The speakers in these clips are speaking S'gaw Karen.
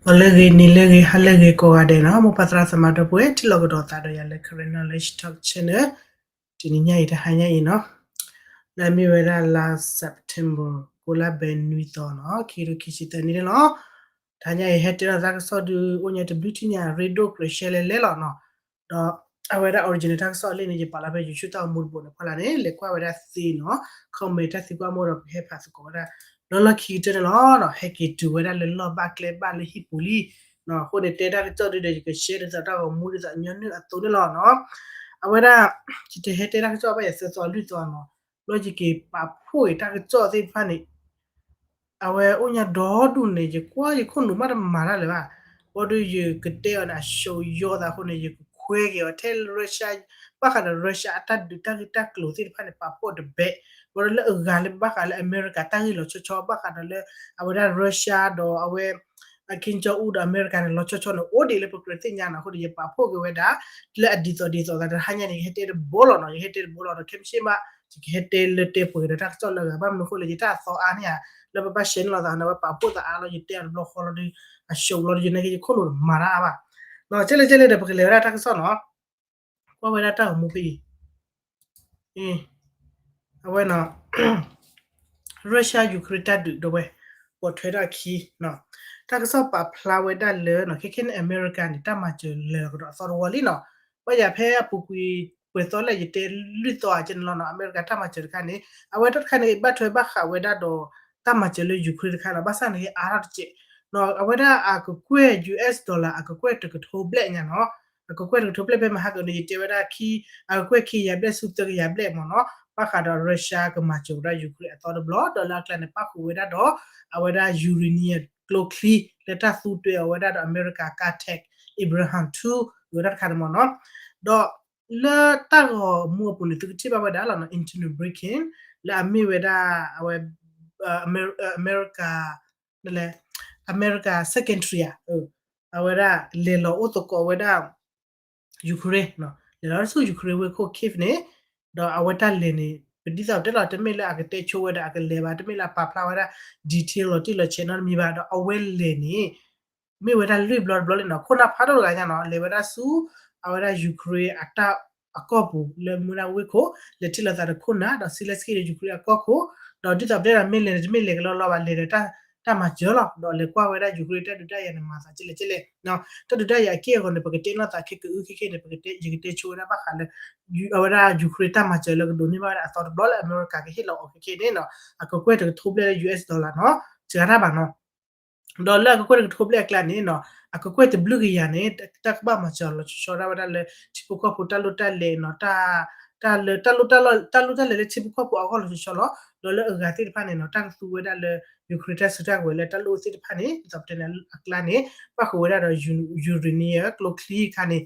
ဂီၤလၢအဂ့ၤ နံၤလၢအဂ့ၤ ဟါလၢအဂ့ၤ ကိးဂၤဒဲးနီၤ, မိၢ်ပၢ်သရၣ်သမါဒီပုၢ်ဝဲၢ် ထံၣ်လိာ်ကဒီးသးဒီးယၤလၢ Karen Knowledge Talk Channel တနံၤညါအံၤ တဟါညါအံၤနီၤ, လၢအမ့ၢ်ဝဲဒၣ်လါ September ကိးလါဘဲနွံသီနီၤ, ခံကထိခံဆံသၢနံၣ်န့ၣ်လီၤ. တဟါညါအံၤ ဟဲတဲလီၤတၢ်ကစီၣ်ဒုး အိၣ်ညါတဘျုးထံၣ်ညါ ရ့ဒိၣ်ကြၢးရှဲလဲၣ်လဲၣ်လီၤနီၤ, ဒီးအဝဲဒၣ် original တၢ်ကစီၣ်အလံာ်န့ၣ် ယပာ်လီၤဖဲ YouTube တၢ်ဂီၤမူတဘိန့ၣ် ဖီလာ်န့ၣ် လဲၤကွၢ်ဝဲဒၣ်သ့နီၤ, comment တၢ်သံကွၢ်မ့ၢ်ဒီး ပကဟဲဖးသကိးဝဲဒၣ် လီၢ်လီၢ်ခံကတၢၢ်န့ၣ်လီၤ. ဟဲက့ၤတုၤဝဲဒၣ်လၢလီၢ်ဘၣ်ကျဲဘၣ်လၢဟံၣ်ပူၤလံ, အဃိန့ၣ် တဲတၢ်ကစီၣ်ဒုးဒီး ယကရှဲဒ်သိးတၢ်ဂီၤမူဒ်သိးညီနုၢ်အသိးန့ၣ်လီၤနီၤ. အဝဲဒၣ် ယတဟဲတဲတၢ်ကစီၣ်ဘၣ်ယၤသၢသီလွံၢ်သီနီၤ, လီၢ်ယက့ၤပာ်ဖှိၣ်အံၤတၢ်ကစီၣ်သ့ၣ်တဖၣ်န့ၣ် အဝဲအိၣ်ညါဒီဒူၣ်န့ၣ် ယကွၢ်ယခိၣ်နူာ်မးတမၤတၢ်လၢၤဘၣ်, ဘၣ်ဒီးယကတဲအီၤန့ၣ် အရှုံးယီၤသးအဃိန့ၣ် ယကခွဲက့ၤအီၤထဲလၢ Russia, ဘၣ်ဃးဒီး Russia အတၢ်ဒုးတၢ်ဂ့ၢ်တၢ်ကျိၤသ့ၣ်တဖၣ်န့ၣ် ပာ်ဖှိၣ်တဘဲ, ဘၣ်ဒီးလၢအဂၤလၢဘၣ်ဃးလၢအမဲရကၤတၢ်ဂ့ၢ်လီၤဆီဆီ ဘၣ်ဃးဒီးလၢ အဝဲဒၣ် Russia ဒီးအဝဲ အ Kim Jong Un ဒီးအမဲရကၤန့ၣ် လီၤဆီဆီန့ၣ် အိၣ်ဒံးလၢပကြၢးသ့ၣ်ညါနီၤ, အဃိန့ၣ် ယပာ်ဖှိၣ်က့ၤဝဲဒၣ် လၢအဒ်သိးဒ်သိးသး တဟါညါန့ၣ် ယဟဲတဲတဘိလီၤနီၤ, ယဟဲတဲတဘိလီၤဒီး ခဲမုၢ်ဆ့ၣ်မး ယကဟဲတဲလၢတဲပှဲၤဒီးတၢ်ကစီၣ်လၢအဂၤ ဘၣ်မနုၤအဃိလဲၣ် ယတၢ်အသီအါန့ၣ်ဧါ, လၢပဘၣ်ရှဲန့ၣ်လီၤသးန့ၣ် အဝဲပာ်ဖှိၣ်သးအါလီၤ ယတဲအီၤတဘျီဃီလီၤဒီး အရှုံးလီၤဒီး ယနာ်က့ယခိၣ်နူာ်မၤတၢ်အါဘၣ်, ကဲလဲၣ်ကဲလဲၣ်ဒီး ပကလဲၤဝဲဒၣ်တၢ်ကစီၣ်နီၤ, ကွၢ်ဝဲဒၣ်တၢ်ဂီၤမူဖဲအံၤ အဝဲနီၤ Russia Ukraine တၢ်ဒုးဒီးဝဲ ပိာ်ထွဲထီၣ်အခံ, တၢ်ကစီၣ်ပာ်ဖျါဝဲဒၣ်လၢနီၤ ခဲခဲန့ၣ် အမဲရကၤန့ၣ် တၢ်မၤစၢၤလဲၤလီၤကဒီးအသီတဝီလံနီၤ, ဘၣ်ယၤဖဲအပူၤကွံာ်ပှဲၤသီလၢယတဲလွံၢ်သီအကဲန့ၣ်လီၤနီၤ, အမဲရကၤတၢ်မၤစၢၤတခါန့ၣ် အဝဲတၢ်တခါန့ၣ် ဘၣ်ထွဲဘၣ်ဃးဝဲဒၣ်ဒီး တၢ်မၤစၢၤလၢ Ukraine တခါနီၤ, ဘၣ်ဆၣ်န့ၣ် အါထီၣ်တစဲး အဝဲဒၣ်အကကွဲၢ် US dollar အကကွဲၢ်တကထိဘျဲၣ်ညါနီၤ, အကကွဲၢ်တကထိဘျဲၣ်ဖဲမဟါကန့ၣ် ယတဲဝဲဒၣ်ခံ အကကွဲၢ်ခံကယၤဘျဲၣ်ဆူသၢကယၤဘျဲၣ်မ့ၢ်နီၤ, ဘၣ်ဃးဒီး Russia ကမၤစၢၤဝဲဒၣ် Ukraine အသီတဘျီ ဒီးလၢအကျါန့ၣ် ပၣ်ဃုာ်ဝဲဒၣ်ဒီး အဝဲဒၣ် uranium ကျိချံ လၢတၢ်သူတွဲအီၤဝဲဒၣ်ဒီး အမဲရကၤ ကါ tech Abrams two ဝဲဒၣ်တခါန့ၣ်မ့ၢ်နီၤ, ဒီးလၢတၢ်ဂီၤမူအပူၤန့ၣ် သုကထံၣ်ဘၣ်ဝဲဒၣ်လီၤနီၤ Antony Blinken လၢအမ့ၢ်ဝဲဒၣ် အဝဲ အမဲရကၤ အမဲရကၤ secretary ဧါ, အဝဲဒၣ်လဲၤလီၤအိၣ်သကိးဝဲဒၣ် Ukraine လဲၤလီၤဆူ Ukraine ဝ့ၢ်ခိၣ် Kyiv န့ၣ်, ဒီးအဝဲတၢ်လဲၤန့ၣ် ပဒ်သိးပတဲလီၤ တမ့ၢ်လၢအကတဲဆိဝဲဒၣ် အကလဲၤဘၣ်, တမ့ၢ်လၢအပာ်ဖျါဝဲဒၣ် detail လီၤတံၢ်လီၤဆဲးနီတမံၤဘၣ်, ဒီးအဝဲလဲၤန့ၣ် မ့ၢ်ဝဲဒၣ်လွံၢ်ဘျီတဘျီလံနီၤ, ခိၣ်နၢ်ဖးဒိၣ်တဂၤညါနီၤ, လဲၤဝဲဒၣ်ဆူ အဝဲဒၣ် Ukraine အတၢ်အကီၢ်ပူၤ လၢမူဒါဝ့ၢ်ခိၣ် လဲၤထံၣ်လိာ်သးဒီးခိၣ်နၢ် ဒီး Zelenskyy ဒီး Ukraine အကီၢ်ခိၣ်, ဒီးဒ်သိးပတဲလီၤ မ့ၢ်လဲၤန့ၣ် တမ့ၢ်လဲၤကလီလီဘၣ်, လဲၤဒီးတၢ်မၤစၢၤလီၤ, ဒီးလဲၤကွၢ်ဝဲဒၣ် Ukraine တၢ်ဒုးတၢ်ယၤန့ၣ် မၤသးကဲလဲၣ်ကဲလဲၣ်, တၢ်ဒုးတၢ်ယၤအက့ၢ်အဂီၤန့ၣ် ပကတဲနီၢ်သးခဲကအု ခဲခဲန့ၣ် ပကတဲ ယကတဲဆိဝဲဒၣ်ဘၣ်ဃးလၢ အဝဲဒၣ် Ukraine တၢ်မၤစၢၤလၢကဒိးန့ၢ်ဘၣ်ဝဲဒၣ်အသီတဘျီလၢအမဲရကၤကဟ့ၣ်လီၤအီၤခဲခဲန့ၣ်နီၤ, အကကွဲၢ်တကထိဘျဲၣ်လၢ US dollar နီၤ, စှၤတၢ်ဘၣ်နီၤ ဒီးလၢအကကွဲၢ်တကထိဘျဲၣ်အကျါန့ၣ်နီၤ, အကကွဲၢ်တဘျုးကယၤန့ၣ် တၢ်ကဘၣ်မၤစၢၤလီၤဆီဆီဒၣ်ဝဲဒၣ်လၢ ထံဖိကီၢ်ဖိတၢ်လိၣ်တၢ်လဲၤနီၤ, တၢ်လၢ တၢ်လိၣ်တၢ်လၢ တၢ်လိၣ်တၢ်လဲၤလၢထံဖိကီၢ်ဖိအဂီၢ်လီၤဆီဆီလီၤ, ဒီးလၢအဂၤသ့ၣ်တဖၣ်န့ၣ်နီၤ တၢ်ကသူဝဲဒၣ်လၢ Ukraine တၢ်စုတၢ်ကဝဲၤလၢတၢ်လိၣ်သ့ၣ်တဖၣ်န့ၣ် ဒ်သိးပတဲန့ၣ်အကျါန့ၣ် ပၣ်ဃုာ်ဝဲဒၣ်ဒီး uranium ကျိချံတခါန့ၣ်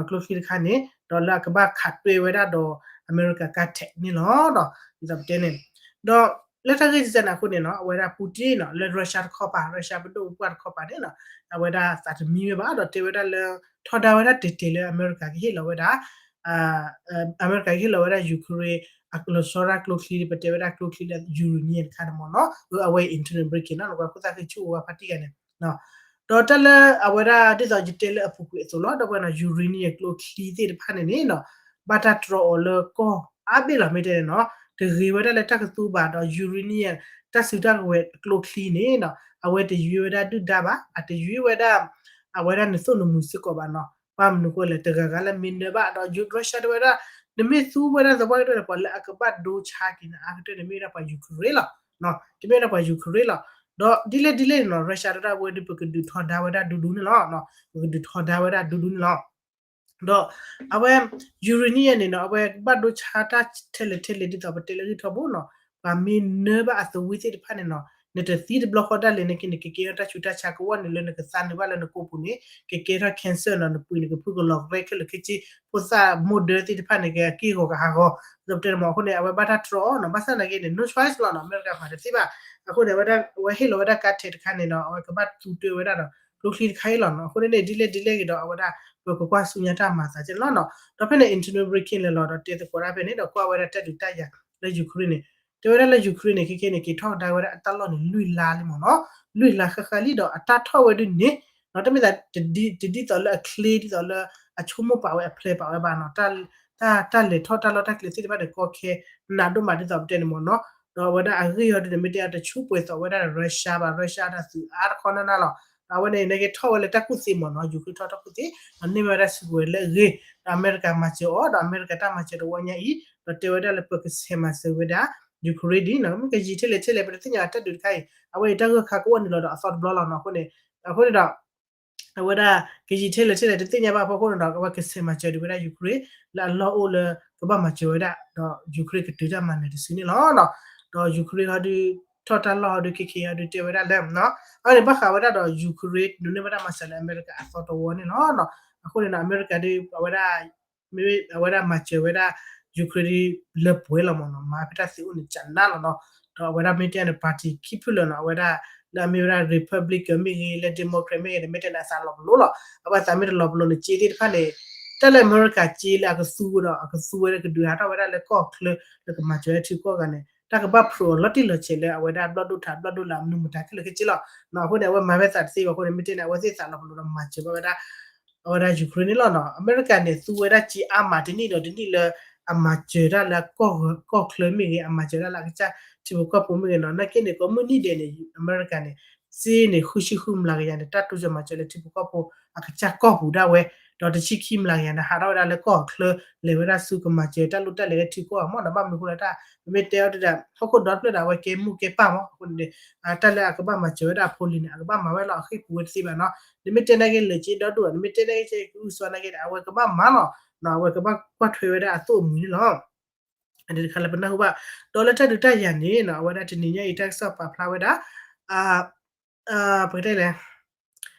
ကျိချံတခါန့ၣ် ဒီးလၢအကဘၣ်ခးတွဲဝဲဒၣ်ဒီး အမဲရကၤကါ tech န့ၣ်လီၤ, ဒ်သိးပတဲန့ၣ်, ဒီးလၢတၢ်ဂ့ၢ်စံးစဲန့ၣ်အဃိန့ၣ်နီၤ အဝဲဒၣ် Putin နီၤ လၢ Russia တခီပၤ Russia ပဒိၣ်ပပှၢ်တခီပၤန့ၣ်နီၤ အဝဲဒၣ်သးတမံဝဲဘၣ် ဒီးတဲဝဲဒၣ်လၢ ထီဒါဝဲဒၣ်တဲာ်တဲာ်လၢအမဲရကၤကဟ့ၣ်လီၤဝဲဒၣ် အမဲရကၤကဟ့ၣ်လီၤဝဲဒၣ် Ukraine အလီၤဆီဒၣ်ကျိချံ ပတဲဝဲဒၣ်ကျိချံလၢ uranium တခါန့ၣ်မ့ၢ်နီၤ, အဝဲ Antony Blinken နီၤ နကွၢ်ခိၣ်သၣ်ဃံဆူၣ်အိၣ်ဝဲဖါတံၢ်ဂၤန့ၣ် ဒီးတၢ်လၢအဝဲဒၣ်ဒ်သိးယတဲလၢအပူၤကွံာ်အသိးလီၤ, ဒီးပဝဲနီၤ uranium ကျိချံသ့ၣ်တဖၣ်န့ၣ်န့ၣ်နီၤ ဘၣ်တၢ်တြီအီၤလၢကီၢ်အါဘ့ၣ်လီၤ မ့ၢ်တဲန့ၣ်နီၤ, တဂ့ၤဝဲဒၣ်လၢတၢ်ကသူဘၣ်ဒီး uranium တၢ်စုတၢ်ကဝဲၤကျိချံန့ၣ်နီၤ အဝဲတယွံဝဲဒၣ်ဒုၣ်ဒါဘၣ်, အတယွံဝဲဒၣ် အဝဲဒၣ်နသိၣ်နမှံၤစ့ၢ်ကီးဘၣ်နီၤ, ဘၣ်မနုၤဃိလဲၣ် တဂၤဂၤလၢမ့ၢ်နၢဘၣ်ဒီး Russia တဲဝဲဒၣ် နမ့ၢ်သူဝဲဒၣ်သပှၢ်ကတၢၢ်န့ၣ် ပှၤလၢအကဘၣ်ဒိဆါက့ၤနၤအါကတၢၢ်န့ၣ် မ့ၢ်ဝဲဒၣ်ပှၤ Ukraine လီၤ, တမ့ၢ်ဝဲဒၣ်ပှၤ Ukraine လီၤ, ဒီးဒ်လဲၣ်ဒ်လဲၣ်န့ၣ်နီၤ Russia တဲဝဲဒၣ်ဝဲဒုး ပကဒုးထီဒါဝဲဒၣ်ဒူဒူန့ၣ်လီၤ, ပကဒုးထီဒါဝဲဒၣ်ဒူဒူန့ၣ်လီၤ. ဒီးအဝဲ uranium န့ၣ်နီၤ အဝဲကဘၣ်ဒိဆါတၢ်ထဲလဲၣ်ထဲလဲၣ် ဒ်သိးပတဲလၢဂံၢ်ထီဘိနီၤ, ပှၤမ့ၢ်နၢဘၣ်အသဝံသ့ၣ်တဖၣ်န့ၣ်နီၤ နတသံတဘျီဃီဒၣ်လဲာ်န့ၣ်က့ နကကဲထီၣ်တၢ်ဆူးတၢ်ဆါ ကဝီၢ်န့ၣ်လၢနကသါနုာ်ဘၣ်လၢနကိာ်ပူၤန့ၣ် ကကဲထီၣ် cancer နီၤ, နပှံာ်န့ၣ်ကဖုကလီၤကရဲခဲလၢာ်ခဲဆ့, ဖိသၣ်မိၢ်ဒၢသ့ၣ်တဖၣ်န့ၣ် ကက့ၢ်ဂီၤကဟးဂီၤ, ဒ်သိးပတဲန့ၣ်မ့ၢ် အဃိန့ၣ် အဝဲဘၣ်တၢ်တြီအီၤနီၤ, ဘၣ်ဆၣ်သနာ်က့န့ၣ် no choice လီၤနီၤ, အမဲရကၤမၤတသ့ဘၣ်, အဃိန့ၣ် အဝဲဒၣ် အဝဲဟ့ၣ်လီၤဝဲဒၣ်ကါထဲးတခါန့ၣ်နီၤ အဝဲကဘၣ်သူတွဲဝဲဒၣ်ဒီး ကျိချံတခါအံၤလီၤနီၤ, အဃိန့ၣ်န့ၣ် ဒ်လဲၣ်ဒ်လဲၣ်ဂ့ၤဒီး အဝဲဒၣ် ပကကွၢ်ဆူညါတၢ်မၤသးကဲန့ၣ်လီၤနီၤ, ဒီးဖဲန့ၣ် Antony Blinken လဲၤလီၤဒီးတဲသကိးဒၣ်ဖဲန့ၣ် ဒီးကွၢ်ဝဲဒၣ်တၢ်ဒုးတၢ်ယၤလၢ Ukraine န့ၣ်, တဲဝဲဒၣ်လၢ Ukraine န့ၣ် ခဲခဲန့ၣ် က့ၤထီၣ်ကဒါဝဲဒၣ်အတၢ်လီၢ်န့ၣ် လွံၢ်လါလံမ့ၢ်နီၤ, လွံၢ်လါဃၣ်ဃၣ်လံဒီးအတၢ်ထီၣ်ဝဲဒၣ်န့ၣ် ဒီးတမ့ၢ်သး တဒ်သိးလၢအချ့ ဒ်သိးလၢအဆိကမိၣ်ပာ်ဝဲအ plan ပာ်ဝဲဘၣ်နီၤ, တၢ်လဲၤထီၣ်တၢ်လီၢ်တၢ်ကျဲသ့ၣ်တဖၣ်န့ၣ် ကီခဲနးဒိၣ်မးဒ်သိးပတဲန့ၣ်မ့ၢ်နီၤ. ဒီးအဝဲဒၣ်အဂ့ၢ်အီၤဒုန့ၣ် မ့ၢ်တဲအီၤတဆူပှဲၤသိးဝဲဒၣ် Russia ဘၣ်, Russia တၢ်သုးအါတခီနၢ်နၢ်လီၤ. ဒီးအဝဲန့ၣ် နာ်က့ထီၣ်ဝဲလၢတၢ်ကူၣ်သ့မ့ၢ်နီၤ, Ukraine ထီၣ်တၢ်ကူၣ်သ့ ဒီးန့ၢ်ဝဲဒၣ်စုကဝဲၤလၢအဂ့ၤ, ဒီးအမဲရကၤမၤစၢၤအီၤ, ဒီးအမဲရကၤတၢ်မၤစၢၤတဝီညါအံၤ ဒီးတဲဝဲဒၣ်လၢပကဆဲးမၤစၢၤဝဲဒၣ် Ukraine ဒ်နီၤ, မ့ၢ်ကယံာ်ထဲလဲၣ်ထဲလဲၣ် ပတသ့ၣ်ညါတၢ်ဒုးတခါအံၤ အဝဲအံၤတၢ်ဂၢၢ်ခါကအိၣ်န့ၣ်လီၤဒီးအသီတဘျီလီၤနီၤ. အဃိန့ၣ် အဃိန့ၣ်ဒီး အဝဲဒၣ် ကယံာ်ထဲလဲၣ်ထဲလဲၣ် တသ့ၣ်ညါဘၣ်အဖီခိၣ်န့ၣ်ဒီး အဝဲကဆဲးမၤစၢၤဒုးဝဲဒၣ် Ukraine လၢအလီၢ်အိၣ်လၢကဘၣ်မၤစၢၤဝဲဒၣ် ဒီး Ukraine ကတုၤတၢ်မၤနၢၤတစုန့ၣ်လီၤ. ဒီး Ukraine ဟီဒု ထီၣ်တၢ်လီၢ်ဟီဒု ခဲခဲအံၤဟီဒု တဲဝဲဒၣ်လၢ အဝဲန့ၣ်ဘၣ်ဃးဝဲဒၣ်ဒီး Ukraine ဒုးန့ၢ်ဘၣ်တၢ်မၤစၢၤလၢအမဲရကၤအသီတဝီန့ၣ်လီၤ. အဃိန့ၣ်ဒီး အမဲရကၤဒုး အဝဲဒၣ် မ့ၢ်အဝဲဒၣ်မၤစၢၤဝဲဒၣ် Ukraine ဒုးလၢပှဲၤလီၤမ့ၢ်နီၤ, မၤဖဲတၢ်သ့အိၣ်န့ၣ် ကနးလီၤနီၤ. ဒီးအဝဲဒၣ်မ့ၢ်တဲန့ၣ် party ခံဖုလၢာ်နီၤ, အဝဲဒၣ်လၢအမ့ၢ်ဝဲဒၣ် Republican မ့ၢ်ဂ့ၤ လၢ Democrat မ့ၢ်ဂ့ၤန့ၣ် မ့ၢ်တဲန့ၣ် အသးလီၤပလိာ်လီၤ. အဝဲသးမ့ၢ်တလီၤပလိာ်န့ၣ် စ့သ့ၣ်တဖၣ်န့ၣ် တၢ်လၢအမဲရကၤစ့လၢအကသူဝဲဒီး အကသူဝဲလၢကဒုးဟးထီၣ်ဝဲဒၣ်လၢကီၢ်ချၢ လၢကမၤစၢၤဝဲထံကီၢ်ဂၤန့ၣ် တၢ်ကဘၣ်ဖျိးအီၤလီၤတံၢ်လီၤဆဲးလၢအဝဲဒၣ်ဘျီၣ်ဒိၣ်ထး ဘျီၣ်ဒိၣ်လၢအမနုၤမတၤခဲလၢာ်ခဲဆ့လီၤ. အဃိန့ၣ် အဝဲမၤဝဲသးတသ့ဘၣ်အဃိန့ၣ် မ့ၢ်တဲန့ၣ် အဝဲသ့ၣ်သးလီၤပလိာ်ဒီးမၤစၢၤဘၣ်ဝဲဒၣ် အဝဲဒၣ် Ukraine န့ၣ်လီၤနီၤ. အမဲရကၤန့ၣ် သူဝဲဒၣ်စ့အါမးတနံၣ်ဒီးတနံၣ်လၢ အမၤစၢၤတၢ်လၢကီၢ်ချၢမ့ၢ်ဂ့ၤ အမၤစၢၤတၢ်လၢအကစၢ်ထံဖိကီၢ်ဖိမ့ၢ်ဂ့ၤနီၤ. နာ်က့န့ၣ် ကိးမုၢ်နံၣ်ဒဲးန့ၣ် အမဲရကၤန့ၣ် စ့န့ၣ် ဃုဆံဃုမျးကယၤန့ၣ် တၢ်တိစၢၤမၤစၢၤလၢထံဖိကီၢ်ဖိအကစၢ်ကီၢ်ပူၤဒၣ်ဝဲ, ဒီးတဆံခံမျးကယၤန့ၣ် ဟးထီၣ်ဝဲဒၣ်လၢကီၢ်ချၢ လဲၤဝဲဒၣ်ဆူကမၤစၢၤတၢ်လိၣ်တၢ်လဲၤလၢထံကီၢ်အမ့ၢ်နီၤ. ဘၣ်မနုၤအဃိလဲၣ်တၢ် ပမ့ၢ်တဲအီၤဒုဒီး ဟီၣ်ခိၣ်ဒီဖျၢၣ်ဒီး အဝဲကဲမိၢ်ကဲပၢ်မ့ၢ်အဃိန့ၣ် တၢ်လၢအကဘၣ်မၤစၢၤဝဲဒၣ်အဖိလံၤန့ၣ် အကဘၣ်မၤဝဲလီၤ, အဃ့ၢ်ပူၤဝဲတသ့ဘၣ်နီၤ. နမ့ၢ်တဲနာ်က့လၢာ်စ့ဒီဒူၣ် နမ့ၢ်တဲနာ်က့စ့ကအုစွါနာ်က့ဒီး အဝဲကဘၣ်မၤလီၤ, အဝဲကဘၣ်ကွၢ်ထွဲဝဲဒၣ်အသိၣ်အမှံၤန့ၣ်လီၤ. အဒုတခါလၢပနၢ်ဟူဘၣ်, ဒီးလၢတၢ်ဒုးတၢ်ယၤန့ၣ်နီၤ အဝဲဒၣ်တနံၤညါအံၤတၢ်ကစီၣ်ပာ်ဖျါဝဲဒၣ် ပကတဲလဲၣ်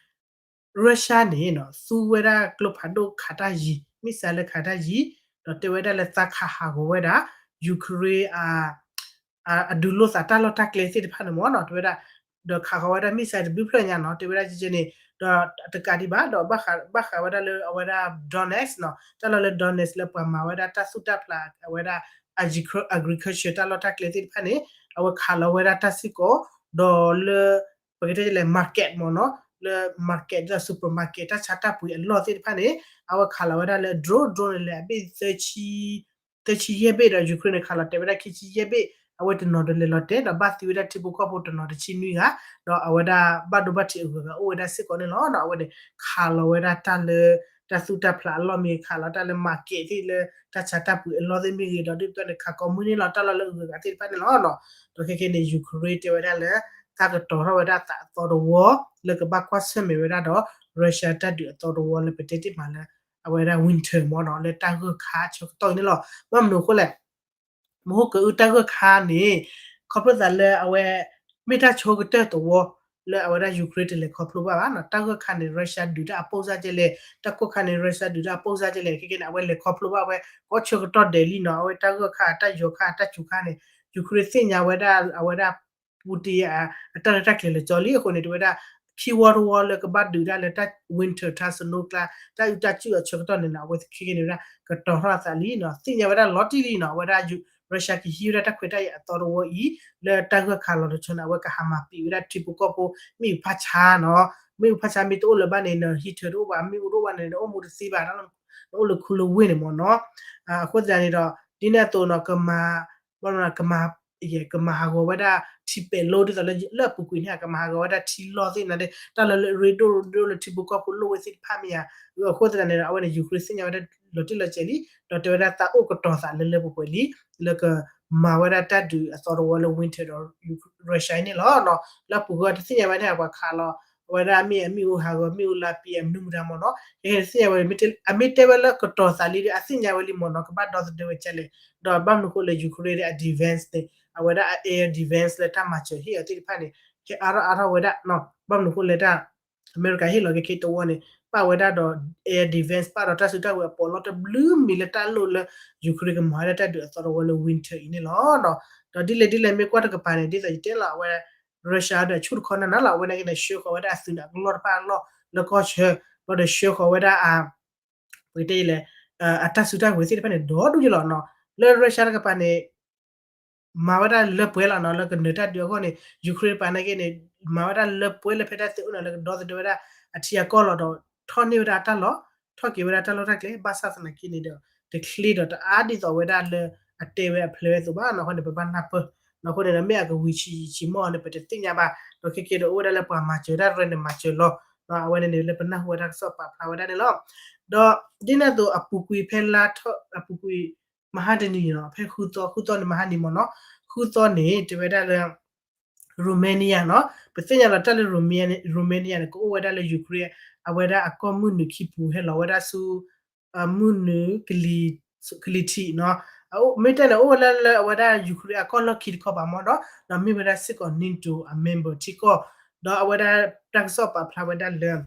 Russia န့ၣ်နီၤ သူဝဲဒၣ်ကျိဖးဒိၣ်ခးတၢ်ယံၤ missile လၢခးတၢ်ယံၤ ဒီးတဲဝဲဒၣ်လၢသးခးဟးဂီၤဝဲဒၣ် Ukraine အဒုးလိာ်သးတၢ်လီၢ်တၢ်ကျဲသ့ၣ်တဖၣ်န့ၣ်မ့ၢ်နီၤ တဲဝဲဒၣ် ဒီးခးဃီၤဝဲဒၣ် missile တဘျုးဖျၢၣ်ညါနီၤ တဲဝဲဒၣ်ကဲန့ၣ် ဒီးတကးဒံးဘၣ် ဒီးဘၣ်ဃးဝဲဒၣ်လၢအဝဲဒၣ် Donetsk နီၤ တၢ်လီၢ်လၢ Donetsk လၢပှၤမၤဝဲဒၣ်တၢ်သူၣ်တၢ်ဖျး အဝဲဒၣ် agriculture တၢ်လီၢ်တၢ်ကျဲသ့ၣ်တဖၣ်န့ၣ် အဝဲခးလီၤဝဲဒၣ်တၢ်စ့ၢ်ကီး ဒီးလၢ ပကတဲလဲၣ် market မ့ၢ်နီၤ လၢ market ဒီး supermarket တၢ်ဆါတၢ်ပှ့ၤအလီၢ်သ့ၣ်တဖၣ်န့ၣ် အဝဲခးလီၤဝဲဒၣ်လၢ drone drone န့ၣ်လဲၣ် အဘ့ၣ် သၢဆံယဲၢ်ဘ့ၣ်ဒီး Ukraine န့ၣ် ခးလီၤတဲာ်ဝဲဒၣ်ခံဆံယဲၢ်ဘ့ၣ် အဝဲတနီၤဒီးလဲၤလီၤတဲာ် ဒီးဘၣ်သံဝဲဒၣ်ထံဖိကီၢ်ဖိတနီၤတဆံနွံဂၤ ဒီးအဝဲဒၣ်ဘၣ်ဒိဘၣ်ထံးအဂုၤအဂၤအိၣ်ဝဲဒၣ်စ့ၢ်ကီးန့ၣ်လီၤ. အဝဲန့ၣ် ခးလီၤဝဲဒၣ်တၢ်လၢ တၢ်သူၣ်တၢ်ဖျးအလီၢ်မ့ၢ်ဂ့ၤ ခးလီၤတၢ်လၢ market သ့ၣ်လၢ တၢ်ဆါတၢ်ပှ့ၤအလီၢ်သ့ၣ်မ့ၢ်ဂ့ၤ ဒီးဒ်သိးန့ၣ် ခးကိးမုၢ်နံၤလီၤ တၢ်လီၢ်လၢအဂုၤအဂၤသ့ၣ်တဖၣ်န့ၣ်လီၤ. ဒီးခဲကနံၣ်န့ၣ် Ukraine တဲဝဲဒၣ်လၢ တၢ်ကတီၤထီၣ်ဝဲဒၣ်သးအသီတဝီ လၢကဘၣ်ကွၢ်ဆၢၣ်မဲာ်ဝဲဒၣ်ဒီး Russia တၢ်ဒုးအသီတဝီလၢပတဲတ့ၢ်မးလၢ အဝဲဒၣ် winter မ့ၢ်နီၤ လၢတၢ်ဂၢၢ်ခါဆၢကတီၢ်အံၤန့ၣ်လီၤ. ဘၣ်မနုၤအဃိလဲၣ် မဟိကအုတၢ်ဂၢၢ်ခါန့ၣ် ခီဖျိသးလၢအဝဲ မ့ၢ်တၢ်ဆိကတၢၢ်သဝီ လၢအဝဲဒၣ် Ukraine တလဲၤခီဖျိဘၣ်ဘၣ်နီၤ. တၢ်ဂၢၢ်ခါန့ၣ် Russia ဒုးတၢ်အပိၢ်စၢ်ကဲလဲၣ်, တၢ်ကိၢ်ခါန့ၣ် Russia ဒုးတၢ်အပိၢ်စၢ်ကဲလဲၣ် ခဲကနံၣ်န့ၣ် အဝဲလဲၤခီဖျိဘၣ်ဝဲ ကီၢ်ဆၢကတီၢ်ဒဲးလံနီၤ. အဝဲတၢ်ဂၢၢ်ခါ တၢ်ယီၤခါ တၢ်စူၤခါန့ၣ် Ukraine သ့ၣ်ညါဝဲဒၣ် အဝဲဒၣ် Putin အတၢ်ရဲၣ်တၢ်ကျဲၤလၢာ်ကၠီလံအဃိန့ၣ် တဲဝဲဒၣ် ခံဝီတဝီလၢကဘၣ်ဒုးဒၣ်လၢတၢ် winter တၢ် snow ကျါ တၢ်အုးတၢ်စုၣ်အဆၢကတီၢ်န့ၣ်နီၤ အဝဲခဲကနံၣ်န့ၣ်ဝဲဒၣ် ကတီၤထီၣ်အသးလံနီၤ. သ့ၣ်ညါဝဲဒၣ်လီၤတံၢ်လံနီၤ အဝဲဒၣ် Russia ကဟံးဝဲဒၣ်တၢ်ခွဲးတၢ်ယာ်အသီတဝီအံၤ လၢတၢ်ဂၢၢ်ခါလီၤတဆီန့ၣ် အဝဲကဟးမၤပံာ်ဝဲဒၣ်ထံဖိကီၢ်ဖိ မ့ၣ်အူဖးဆါနီၤ. မ့ၣ်အူဖးဆါမ့ၢ်တအိၣ်လၢၤဘၣ်န့ၣ် န heater တအိၣ်ဘၣ် မ့ၣ်အူတအိၣ်ဘၣ်န့ၣ် နအိၣ်မူတသ့ဘၣ် နအိၣ်လၢခူလၢဝ့ၢ်န့ၣ်မ့ၢ်နီၤ. အဃိသတးန့ၣ်ဒီး ဒ်န့ၣ်အသိးနီၤ ကမၤ ဘၣ်မနုၤ ကမၤ ကမၤဟးဂီၤဝဲဒၣ်ထံပဲာ်လိ ဒ်သိးလၢ လၢအပူၤကွံာ်န့ၣ် ကမၤဟးဂီၤဝဲဒၣ်ထံလီၢ်သ့ၣ်န့ၣ် တၢ်လၢအရ့ဒိၣ်ဒိၣ်လၢထံဖိကီၢ်ဖိလိၣ်ဝဲသ့ၣ်တဖၣ်မ့ၢ်ဧါ. အဃိသတးန့ၣ်ဒီး အဝဲန့ၣ် Ukraine သ့ၣ်ညါဝဲဒၣ်လီၤတံၢ်လီၤဆဲးလံ ဒီးတဲဝဲဒၣ်သးအိၣ်ကတီၤသးလၢလၢပှဲၤပှဲၤလံ လၢကမၤဝဲဒၣ်တၢ်ဒုးအသီတဝီလၢ winter ဒီး Russia အံၤန့ၣ်လီၤ. လၢအပူၤကွံာ်တသ့ၣ်ညါဝဲန့ၣ် ပှၤခးလီၤ အဝဲဒၣ်မ့ၢ်အမ့ၣ်အူဟးဂီၤ မ့ၣ်အူလါပံၤအမနုၤမတၤမ့ၢ်နီၤ ကသ့ၣ်ညါဝဲ အမ့ၢ်တဲဝဲလၢကတီၤသးလံဒီး အသ့ၣ်ညါဝဲလံမ့ၢ်နီၤ ကဘၣ်ဒီသဒၢဝဲကလဲၣ်. ဒီးဘၣ်မနုၤအဃိလဲၣ် Ukraine အ defense န့ၣ် အဝဲဒၣ်အ air defense လၢတၢ်မၤစၢၤဟ့ၣ်အီၤသ့ၣ်တဖၣ်န့ၣ် ဟဲအါထီၣ်အါထီၣ်ဝဲဒၣ် ဘၣ်မနုၤအဃိလဲၣ်တၢ် အမဲရကၤဟ့ၣ်လီၤက့ၤက့ၤတဝီန့ၣ် ပာ်ဝဲဒၣ်ဒီး air defense ပာ်ဒီးတၢ်စုတၢ်ဝဲၤအပီးလီၢ်တဘျုးမံၤလၢတၢ်လိၣ်လၢ Ukraine ကမၤဝဲဒၣ်တၢ်ဒုးအသီတဝီလၢ winter အံၤန့ၣ်လီၤ. ဒီးဒ်လဲၣ်ဒ်လဲၣ်မ့ၢ်ကွၢ်တကပၤန့ၣ် ဒ်သိးယတဲလီၤ အဝဲ Russia ဒီးဆူၣ်တခီနၤနၤလီၤ အဝဲန့ၣ်က့န့ၣ် ဆှၢဃီၤဝဲဒၣ်အသုးန့ၣ် အကလီၢ်တဖၣ်အလီၢ်လၢကီၢ်ဆၢ ဒီးဆှၢဃီၤဝဲဒၣ်အ ပကတဲလဲၣ် အတၢ်စုတၢ်ဝဲၤသ့ၣ်တဖၣ်န့ၣ် ဒီဒူၣ်ယလီၤနီၤ. လၢ Russia တကပၤန့ၣ် မၤဝဲဒၣ်လၢပှဲၤလီၤနီၤ လၢကနၢၤတၢ်ဒုးအဂီၢ်န့ၣ် Ukraine တကပၤန့ၣ်က့န့ၣ် မၤဝဲဒၣ်လၢပှဲၤလၢဖဲတၢ်သ့အိၣ်နီၤ လၢကဒီသဒၢဝဲဒၣ် အထံအကီၢ်လီၤဒီး ထီၣ်န့ၢ်ဝဲဒၣ်အတၢ်လီၢ်, ထီၣ်က့ၤဝဲဒၣ်တၢ်လီၢ်တၢ်ကျဲ, ဘၣ်ဆၣ်သနာ်က့န့ၣ်ဒီး တချ့ဒီးတအါဒ်သိးဝဲဒၣ်လၢအတဲဝဲအဖျဲးဝဲအသိးဘၣ်နီၤ. အဃိန့ၣ် ပဘၣ်နၢ်ပၢၢ်နီၤ. အဃိန့ၣ်ဒီး မ့ၢ်အကဝံၤဆံးဆံးမီၢ်န့ၣ် ပတသ့ၣ်ညါဘၣ်. ဒီးခဲက့ၤဒီး အိၣ်ဝဲဒၣ်လၢပှၤမၤစၢၤတၢ်ရဲၣ်န့ၣ် မၤစၢၤလီၤ. အဝဲန့ၣ်န့ၣ် လၢပနၢ်ဟူဝဲတၢ်ကစီၣ်ပာ်ဖျါဝဲဒၣ်န့ၣ်လီၤ. ဒီးဒ်န့ၣ်အသိး အပူၤကွံာ်ဖဲလါထီၣ် အပူၤကွံာ် မဟါတနံၤနီၤ, ဖဲဃုသီ, ဃုသီန့ၣ် မဟါနံၤမီၢ်နီၤ, ဃုသီန့ၣ် တဲဝဲဒၣ်လၢ Romania နီၤ, ပသ့ၣ်ညါလီၤတၢ်လၢ Romania န့ၣ် ကအိၣ်ဝဲဒၣ်လၢ Ukraine အဝဲဒၣ်အကီၢ်မုၢ်နုာ်ခံပူၤ ဟဲလီၤဝဲဒၣ်ဆူ မုၢ်နုာ် ကလံၤထံးနီၤ. မ့ၢ်တဲန့ၣ် အိၣ်ဝဲဒၣ်လၢအဝဲဒၣ် Ukraine အကီၢ်လီၢ်ခံတခီပၤမီၢ်နီၤ, ဒီးမ့ၢ်ဝဲဒၣ်စ့ၢ်ကီး NATO အ member ထံကီၢ်, ဒီးအဝဲဒၣ်တၢ်ကစီၣ်ပာ်ဖျါဝဲဒၣ်လၢ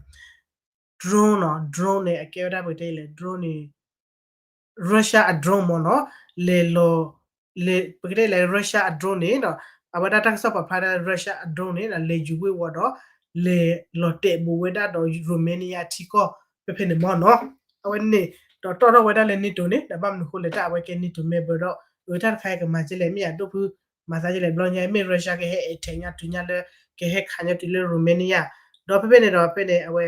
drone နီၤ, drone န့ၣ် အကဲဝဲဒၣ်ပကတဲလဲၣ် drone န့ၣ် Russia အ drone မီၢ်နီၤ, လဲၤလီၤ ပကတဲလဲၣ် Russia အ drone န့ၣ်ဒီး အဝဲဒၣ်တၢ်ကစီၣ်ပာ်ဖျါဒၣ် Russia အ drone န့ၣ် လဲၤယူၤဝ့ၤဝီၤဒီး လဲၤလီၤတဲာ်ဘူးဝဲဒၣ်ဒီး Romania ထံကီၢ် ဖဲဖဲန့ၣ်မီၢ်နီၤ. အဝဲန့ၣ် ဒီးတီၣ်ထီၣ်ဝဲဒၣ်လၢ NATO န့ၣ် ဒီးဘၣ်မနုၤဃိလဲၣ် တၢ်အဝဲကဲ NATO member ဒီး အတၢ်တခါအံၤကမၤကဲလဲၣ် မ့ၢ်ယဒိၣ်ဖု မၤသးကဲလဲၣ် ဘျီညါ မ့ၢ် Russia ကဟဲ attack ညါတုၤညါလၢ ကဟဲခးညါတုၤလၢ Romania ဒီးဖဲဖဲန့ၣ်ဒီး ဖဲန့ၣ် အဝဲ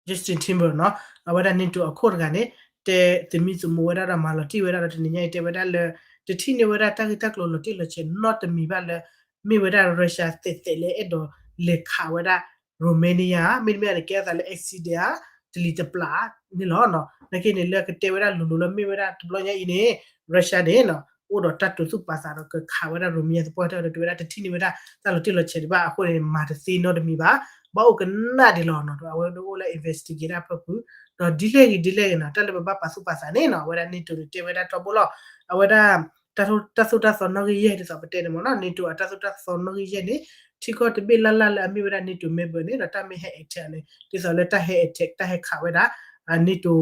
Justin Timberlake နီၤ, အဝဲဒၣ် NATO အခိၣ်တဂၤန့ၣ် တဲသမံသမိးဝဲဒၣ်ဒီးမၤလီၤတံၢ်ဝဲဒၣ်ဒီး တနံၤညါအံၤတဲဝဲဒၣ်လၢ တထံၣ်န့ၢ်ဝဲဒၣ်တၢ်ဂ့ၢ်တၢ်ကျိၤလီၤတံၢ်လီၤဆဲးနီတမံၤဘၣ်လၢ မ့ၢ်ဝဲဒၣ် Russia သဲးသဲးလၢအဲၣ်ဒိးလဲၤခးဝဲဒၣ် Romania မ့တမ့ၢ်န့ၣ် ကဲအသးလၢ accident ဧါ တလံၤတပျၢ်န့ၣ်လီၤ. နာ်က့န့ၣ် လၢကတဲဝဲဒၣ်လိၤလိၤလၢမ့ၢ်ဝဲဒၣ်တဘျီညါအံၤန့ၣ် Russia န့ၣ် အိၣ်ဒီးတၢ်တိာ်သူၣ်ပာ်သးဒီးကခးဝဲဒၣ် Romania သပှၢ်တၢၢ်ဒီး တဲဝဲဒၣ်တထံၣ်န့ၢ်ဝဲဒၣ်တၢ်လီၤတံၢ်လီၤဆဲးဒံးဘၣ်အဃိန့ၣ် မၤတသ့နီတမံၤဘၣ်, ဘၣ်အိၣ်ကနၣ်ဒံးလီၤနီၤ. အဝဲဒၣ်အိၣ်လၢ investigate တၢ်ဖၢပူၤ ဒီးဒ်လဲၣ်ဂ့ၤဒ်လဲၣ်ဂ့ၤနီၤ တၢ်လၢပဘၣ်ပာ်သူၣ်ပာ်သးန့ၣ်နီၤ အဝဲဒၣ် NATO န့ၣ် တဲဝဲဒၣ်ထီဘိလီၤ. အဝဲဒၣ် တၢ်သိၣ်တၢ်သီနီၣ်ဂံၢ်ယဲၢ်ဒ်သိးပတဲန့ၣ်မ့ၢ်နီၤ NATO အတၢ်သိၣ်တၢ်သီနီၣ်ဂံၢ်ယဲၢ်န့ၣ် ထံကီၢ်တဘ့ၣ်လၢ်လၢ်လၢအမ့ၢ်ဝဲဒၣ် NATO member န့ၣ်ဒီး တၢ်မ့ၢ်ဟဲ attack န့ၣ် ဒ်သိးလၢတၢ်ဟဲ attack တၢ်ဟဲခးဝဲဒၣ် NATO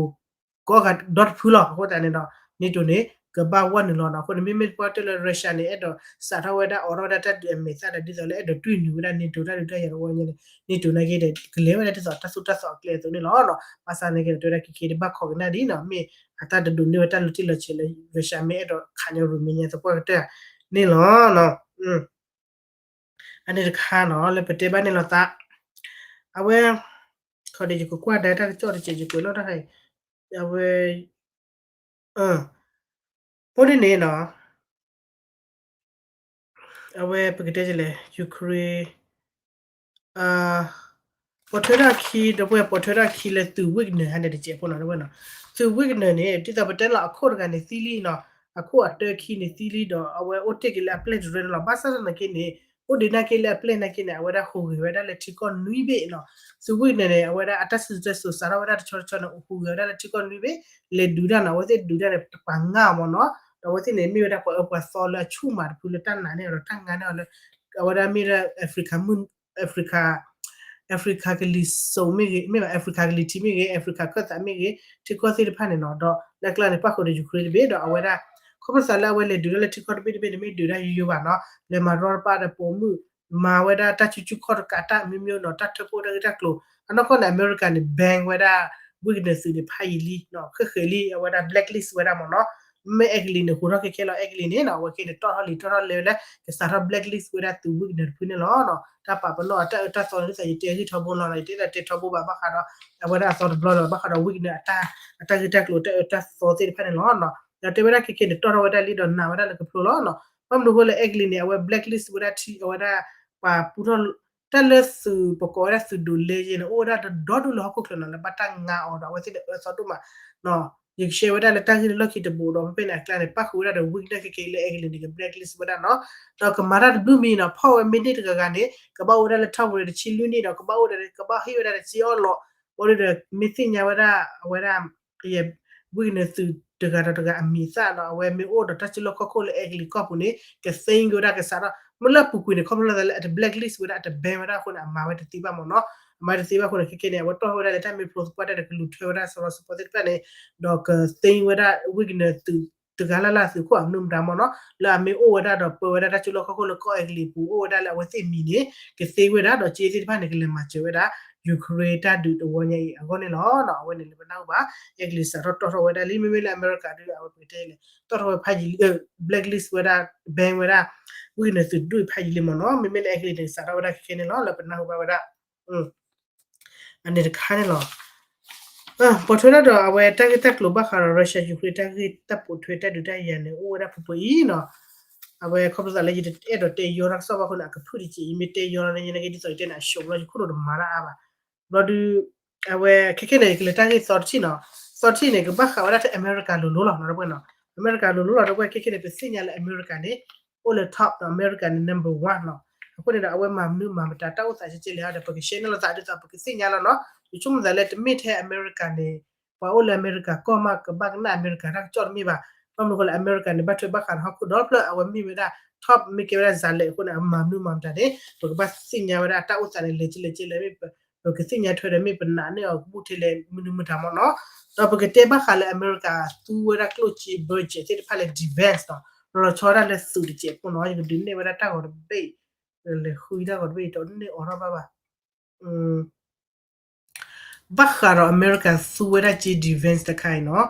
ကိးဂၤဒီတဖုလီၤ. အဃိသတးန့ၣ်ဒီး NATO န့ၣ် ကဘၣ်ဝီနုာ်လီၤနီၤ. အဃိန့ၣ် မ့မ့ၢ်ပှၤတဲလၢ Russia န့ၣ် အဲၣ်ဒိးစးထီၣ်ဝဲဒၣ်အိးထီၣ်ဝဲဒၣ်တၢ်ဒုးအမဲာ်သၣ်ဒီး ဒ်သိးလၢအဲၣ်ဒိးတွံၢ်နုာ်ဝဲဒၣ် NATO တၢ်ဒုးတၢ်ယၤတဝီညါန့ၣ် NATO နာ်က့ဒီး ကလဲၤဝဲဒၣ်ဒ်သိးတၢ်သိၣ်တၢ်သီအကျဲအသိးန့ၣ်လီၤ. ဘၣ်ဆၣ်နာ်က့ဒီး တဲဝဲဒၣ်ခဲက့ၤန့ၣ် ဘၣ်ခိးကနၣ်ဒံးနီၤ မ့ၢ်အတၢ်တဒိးန့ၢ်ဝဲတၢ်လီၤတံၢ်လီၤဆဲးလၢ Russia မ့ၢ်အဲၣ်ဒိးခးညီ Romania သပှၢ်ကတၢၢ်န့ၣ်လီၤ. အန့ၣ်တခါနီၤ လၢပတဲဘၣ်န့ၣ်လီၤသး အဝဲ ခီဒံးယကကွၢ်ဒၣ်တၢ်ကစီၣ်တစဲး ယကွဲးလီၤတၢ်ခါအံၤ အဝဲ ဖိဒ်န့ၣ်နီၤ အဝဲပကတဲလဲၣ် Ukraine ပိာ်ထွဲထီၣ်ခံ ဒီပုၢ်ဝဲၢ် ပိာ်ထွဲထီၣ်ခံလၢသုး Wagner ဟါန့ၣ်တစဲးဖိနီၤ ဒီပုၢ်ဝဲၢ်နီၤ သုး Wagner န့ၣ် ဒ်သိးပတဲလီၤအခိၣ်တဂၤန့ၣ်သံလံနီၤ အခိၣ်အတၢခံန့ၣ်သံလံဒီး အဝဲအိၣ်တ့ၢ်က့ၤလၢအပျဲၢ်တရၢန့ၣ်လီၤ. ဘၣ်ဆၣ်သနာ်က့န့ၣ် အိၣ်ဒံးနာ်က့လၢအပျဲၢ်နာ်က့န့ၣ် အဝဲဒၣ်ဟူးဂဲၤဝဲဒၣ်လၢထံကီၢ်နွံဘ့ၣ်နီၤ သုး Wagner န့ၣ် အဝဲဒၣ်အတၢ်စံၣ်စိၤတဲစိၤစးထီၣ်ဝဲဒၣ်တဆီတဆီန့ၣ် ဟူးဂဲၤဝဲဒၣ်လၢထံကီၢ်နွံဘ့ၣ် လဲၤဒုးတၢ်နီၤ အဝဲသ့ၣ်ဒုးတၢ်န့ၣ် ပှၤငါအီၤမ့ၢ်နီၤ ဒီးအဝဲသ့ၣ်န့ၣ် မ့ၢ်ဝဲဒၣ်ပှၤအၢပှၤသီလၢအဆူၣ်မးတဖုလၢတၢ်နာ်န့ၢ်အီၤဒီးတၢ်ငါန့ၢ်အီၤလၢ အဝဲဒၣ်မ့ၢ်လၢ Africa မုၢ် Africa Africa ကလံၤစိးမ့ၢ်ဂ့ၤ မ့ၢ်ဘၣ် Africa ကလံၤထံးမ့ၢ်ဂ့ၤ Africa ခၢၣ်သးမ့ၢ်ဂ့ၤ ထံကီၢ်သ့ၣ်တဖၣ်န့ၣ်နီၤ ဒီးလၢအကျါန့ၣ် ပၣ်ဃုာ်ဒီး Ukraine တဘ့ၣ်ဒီးအဝဲဒၣ် ခီဖျိသးလၢအဝဲလဲၤဒုးတၢ်လၢထံကီၢ်တဘ့ၣ်တဘ့ၣ်န့ၣ် မ့ၢ်ဒုးတၢ်ယိယိဘၣ်နီၤ လဲၤမၤရီတပါဒီးပိာ်မုၣ် မၤဝဲဒၣ်တၢ်ဆူၣ်ဆူၣ်ခီၣ်တကးတၢ်မ့ၢ်မ့ၢ်နီၤ တၢ်ထၢဖှိၣ်တၢ်ဂ့ၢ်တၢ်ကျိၤ အနီၢ်ကီၢ်န့ၣ် အမဲရကၤန့ၣ် ban ဝဲဒၣ် Wagner သုးန့ၣ်ဖးယံာ်လံ ဃဲးဃဲးလံ အဝဲဒၣ် blacklist ဝဲဒၣ်မ့ၢ်နီၤ မ့ၢ်အဲကလံးန့ၣ် ဟူးထီၣ်ခဲခဲလီၤ အဲကလံးန့ၣ်နီၤ အဝဲက့ၤန့ၣ်တီၣ်ထီၣ်လံတီၣ်ထီၣ်လဲၤဝဲလၢ ကစးထီၣ် blacklist ဝဲဒၣ်သုး Wagner တဖုန့ၣ်လီၤ. တၢ်ပာ်ပနီၣ်အတၢ်အၢတၢ်သီန့ၣ် ဒ်သိးယတဲအဂံၢ်ထီဘိလီၤ ယတဲဒၣ်တဲထီဘိဘၣ် ဘၣ်ဃးဒီး အဝဲဒၣ်အသီတဘျီလီၤ ဘၣ်ဃးဒီး Wagner အတၢ်ဂ့ၢ်တၢ်ကျိၤတၢ်အၢတၢ်သီသ့ၣ်တဖၣ်န့ၣ်လီၤ. ဒီးတဲဝဲဒၣ်ခဲခဲန့ၣ် တီၣ်ထီၣ်ဝဲဒၣ်လံဒီးနာ်ဝဲဒၣ်လၢကဖျိလီၤ. ဘၣ်မနုၤအဃိလဲၣ် အဲကလံးန့ၣ် အဝဲ blacklist ဝဲဒၣ်ထံ အဝဲဒၣ် ပှၤပူထီၣ် တၢ်လၢသုးပကိးဝဲဒၣ်သုးဒ့ယဲန့ၣ် အိၣ်ဝဲဒၣ်တဒီဒူၣ်လၢဟီၣ်ခိၣ်ချၢနီၤ လၢဘၣ်တၢ်ငါအီၤဒီး အဝဲသ့ၣ်န့ၣ်အၢသီဒိၣ်မး ယကshareဝဲဒၣ်လၢတၢ်ဂ့ၢ်လၢလီၢ်ခံတဘိဒီး ဖဲဖဲန့ၣ်အကျါန့ၣ် ပၣ်ဃုာ်ဝဲဒၣ်ဒီး Wagner ခဲခဲအံၤလၢအဲကလံးန့ၣ် က blacklist ဝဲဒၣ်နီၤ ဒီးကမၤတၢ်တဘျုးမံၤနီၤ ဖီၣ်ဝဲမ့ၢ်န့ၢ်တဂၤဂၤန့ၣ် ကဘၣ်အိၣ်ဝဲဒၣ်လၢ ထီၣ်ဝဲတဆံလွံၢ်နံၣ်ဒီး ကဘၣ်အိၣ်ဒီး ကဘၣ်ဟ့ၣ်ဝဲဒၣ်တဆံအီၣ်လီၤ ဘၣ်ဒီး မ့ၢ်သ့ၣ်ညါဝဲဒၣ် အဝဲဒၣ် Wagner သုးတဂၤဒီးတဂၤအမံၤအသၣ်ဒီး အဝဲမ့ၢ်အိၣ်ဒီးတၢ်စုလီၢ်ခီၣ်ခိၣ်လၢအဲကလံးကီၢ်ပူၤန့ၣ် ကသ့ဝဲဒၣ်ကစးထီၣ် မ့ၢ်လၢအပူၤကွံာ်န့ၣ် ခီဖျိလၢအတ blacklist ဝဲဒၣ် အတ ban ဝဲဒၣ်အဃိန့ၣ် အမၤဝဲတသ့ဘၣ်မ့ၢ်နီၤ အမၤဝဲတသ့ဘၣ်အဃိန့ၣ် ခဲခဲန့ၣ် အဝဲတီၣ်ထီၣ်ဝဲဒၣ်လၢတၢ်မ့ၢ်ဖျိသပှၢ်တၢၢ်ဒီး ကလူၤထွဲဝဲဒၣ်စီၤလီၤစပီသ့ၣ်တဖၣ်န့ၣ် ဒီးကသ့ဝဲဒၣ် Wagner သုးတဂၤလၢ်လၢ်သုးခိၣ်အမနုၤမတၤမ့ၢ်နီၤ လၢအမ့ၢ်အိၣ်ဝဲဒၣ်ဒီးပၢဝဲဒၣ်တၢ်စုလီၢ်ခီၣ်ခိၣ်လၢကီၢ်အဲကလံးပူၤ အိၣ်ဝဲဒၣ်လၢအဝဲသ့ၣ်မံၤန့ၣ် ကသ့ဝဲဒၣ်ဒီး က့သ့ၣ်တဖၣ်န့ၣ် ကလဲၤမၤစၢၤဝဲဒၣ် Ukraine တၢ်ဒုးတဝီညါအံၤအဂီၢ်န့ၣ်လီၤ. အဝဲန့ၣ်လၢပနၢ်ဟူဘၣ် အဲကလံးစးထီၣ်တီၣ်ထီၣ်ဝဲဒၣ်လံ မ့မ့ၢ်လၢအမဲရကၤဒုး အဝဲပကတဲလဲၣ် တီၣ်ထီၣ်ဝဲဖးယံာ်လံ blacklist ဝဲဒၣ် ban ဝဲဒၣ် Wagner သုးဒူၣ်ဖးယံာ်လံမ့ၢ်နီၤ မ့မ့ၢ်လၢအဲကလံးန့ၣ် စးထီၣ်ဝဲဒၣ်ခဲခဲန့ၣ်လီၤ လၢပနၢ်ဟူဘၣ်ဝဲဒၣ် အန့ၣ်တခါန့ၣ်လီၤ. ပိာ်ထွဲဒၣ်ဒီးအဝဲတၢ်ဂ့ၢ်တၢ်ကျိၤဘၣ်ဃးဒီး Russia Ukraine တၢ်ဂ့ၢ်တၢ်ပိာ်ထွဲတၢ်ဒုးတၢ်ယၤန့ၣ် အိၣ်ဝဲဒၣ်ပှဲၤပှဲၤအံၤနီၤ. အဝဲခီဖျိသးလၢယတအဲၣ်ဒိးတဲယီတၢ်ကစီၣ်ဘၣ်အဃိန့ၣ် အကဖုၣ်တက့ၢ် ယမ့ၢ်တဲယီလီၤန့ၣ် ယနာ်က့ဒ်သိးယတဲန့ၣ် အရှုံးဘျီ ယခိၣ်နူာ်တမၤတၢ်အါဘၣ်. ဘျီဒုး အဝဲခဲခဲန့ၣ် ကလဲၤတၢ်ဂ့ၢ်သီတထံၣ်နီၤ. သီတထံၣ်န့ၣ် ကဘၣ်ဃးဝဲဒၣ်ထဲအမဲရကၤလိၤလိၤလီၤနီၤ ဒီပုၢ်ဝဲၢ်နီၤ. အမဲရကၤလိၤလိၤလီၤ ဒီပုၢ်ဝဲၢ် ခဲခဲန့ၣ် ပသ့ၣ်ညါလၢအမဲရကၤန့ၣ် အိၣ်လၢ top နီၤ အမဲရကၤန့ၣ် number one နီၤ. အဃိန့ၣ်ဒီး အဝဲမၤမနုၤမၤမတၤတၢ်အိၣ်သးကဲကဲလဲၣ်ဒီး ပက share န့ၢ်လိာ်သး ဒ်သိးပကသ့ၣ်ညါလီၤနီၤ. ယဆိကမိၣ်သးလၢတမ့ၢ်ထဲအမဲရကၤန့ၣ် ပှၤအိၣ်လၢအမဲရကၤကီၢ်မး ကဘၣ်ကနၣ်အမဲရကၤတၢ်ကစီၣ်တမ့ၢ်ဘၣ်. ဘၣ်မနုၤဃိလၢအမဲရကၤန့ၣ် ဘၣ်ထွဲဘၣ်ဃးဒီးဟီၣ်ခိၣ်ဒီဖျၢၣ် အဝဲမ့ၢ်ဝဲဒၣ် top မ့ၢ်ကဲဝဲဒၣ် ဇာတ်လိုက် အဃိန့ၣ် အမၤမနုၤမၤမတၤန့ၣ် ပကဘၣ်သ့ၣ်ညါဝဲဒၣ်တၢ်အိၣ်သးန့ၣ် လဲၤကဲလဲၣ်ကဲလဲၣ် မ့ၢ်ပကသ့ၣ်ညါထွဲဒီး မ့ၢ်ပနာ်န့ၢ်အီၤကဘူၣ်ထဲလဲၣ် မနုၤမတၤမ့ၢ်နီၤ. ဒီးပကတဲဘၣ်ဃးလၢအမဲရကၤသူဝဲဒၣ်ကျိၣ်စ့ budget သ့ၣ်တဖၣ်လၢ defense နီၤ လီၤဆီဒၣ်လၢသုးတစဲးဖိနီၤ ယကဒုးနဲၣ်ဝဲဒၣ်တၢ်ဂီၤတဘ့ၣ် လဲၤဃုတၢ်ဂီၤတဘ့ၣ် ယတန့ၢ်အီၤထီၣ်ဘၣ်ဘၣ် ဘၣ်ဃးဒီးအမဲရကၤသူဝဲဒၣ်စ့ defense တခါအံၤနီၤ,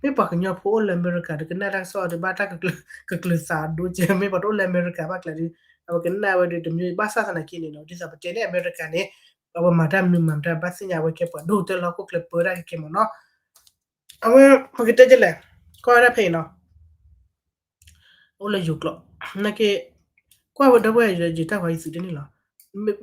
မ့ၢ်ပှၤကညီဖိအိၣ်လၢအမဲရကၤဒီးကနၣ်တၢ်ကစီၣ်ဒီးဘၣ်တၢ်ကကျၢၤသးဒိကဲ, မ့ၢ်ပှၤတအိၣ်လၢအမဲရကၤဘၣ်ကျါဒီး အဝဲကနၣ်ဝဲဒီးတမံၤဘၣ်ဆၣ်သနာ်က့န့ၣ်နီၤ, ဒ်သိးပတဲလၢအမဲရကၤန့ၣ် အဝဲမၤတၢ်မနုၤမၤတၢ်ဘၣ်သ့ၣ်ညါ အဝဲကဲပှၤဒိၣ်ကတၢၢ်လၢဟီၣ်ခိၣ်ချၢပၢတၢ်ကဲကဲမ့ၢ်နီၤ. အဝဲပကတဲဒ်လဲၣ်, ကွၢ်ဝဲဒၣ်ဖဲအံၤနီၤ အိၣ်လၢယိၤကျိာ်, နာ်က့ ကွၢ်ဝဲဒီပုၢ်ဝဲၢ်ယတၢ်ဂီၤယသုးတန့ၢ်လီၤ.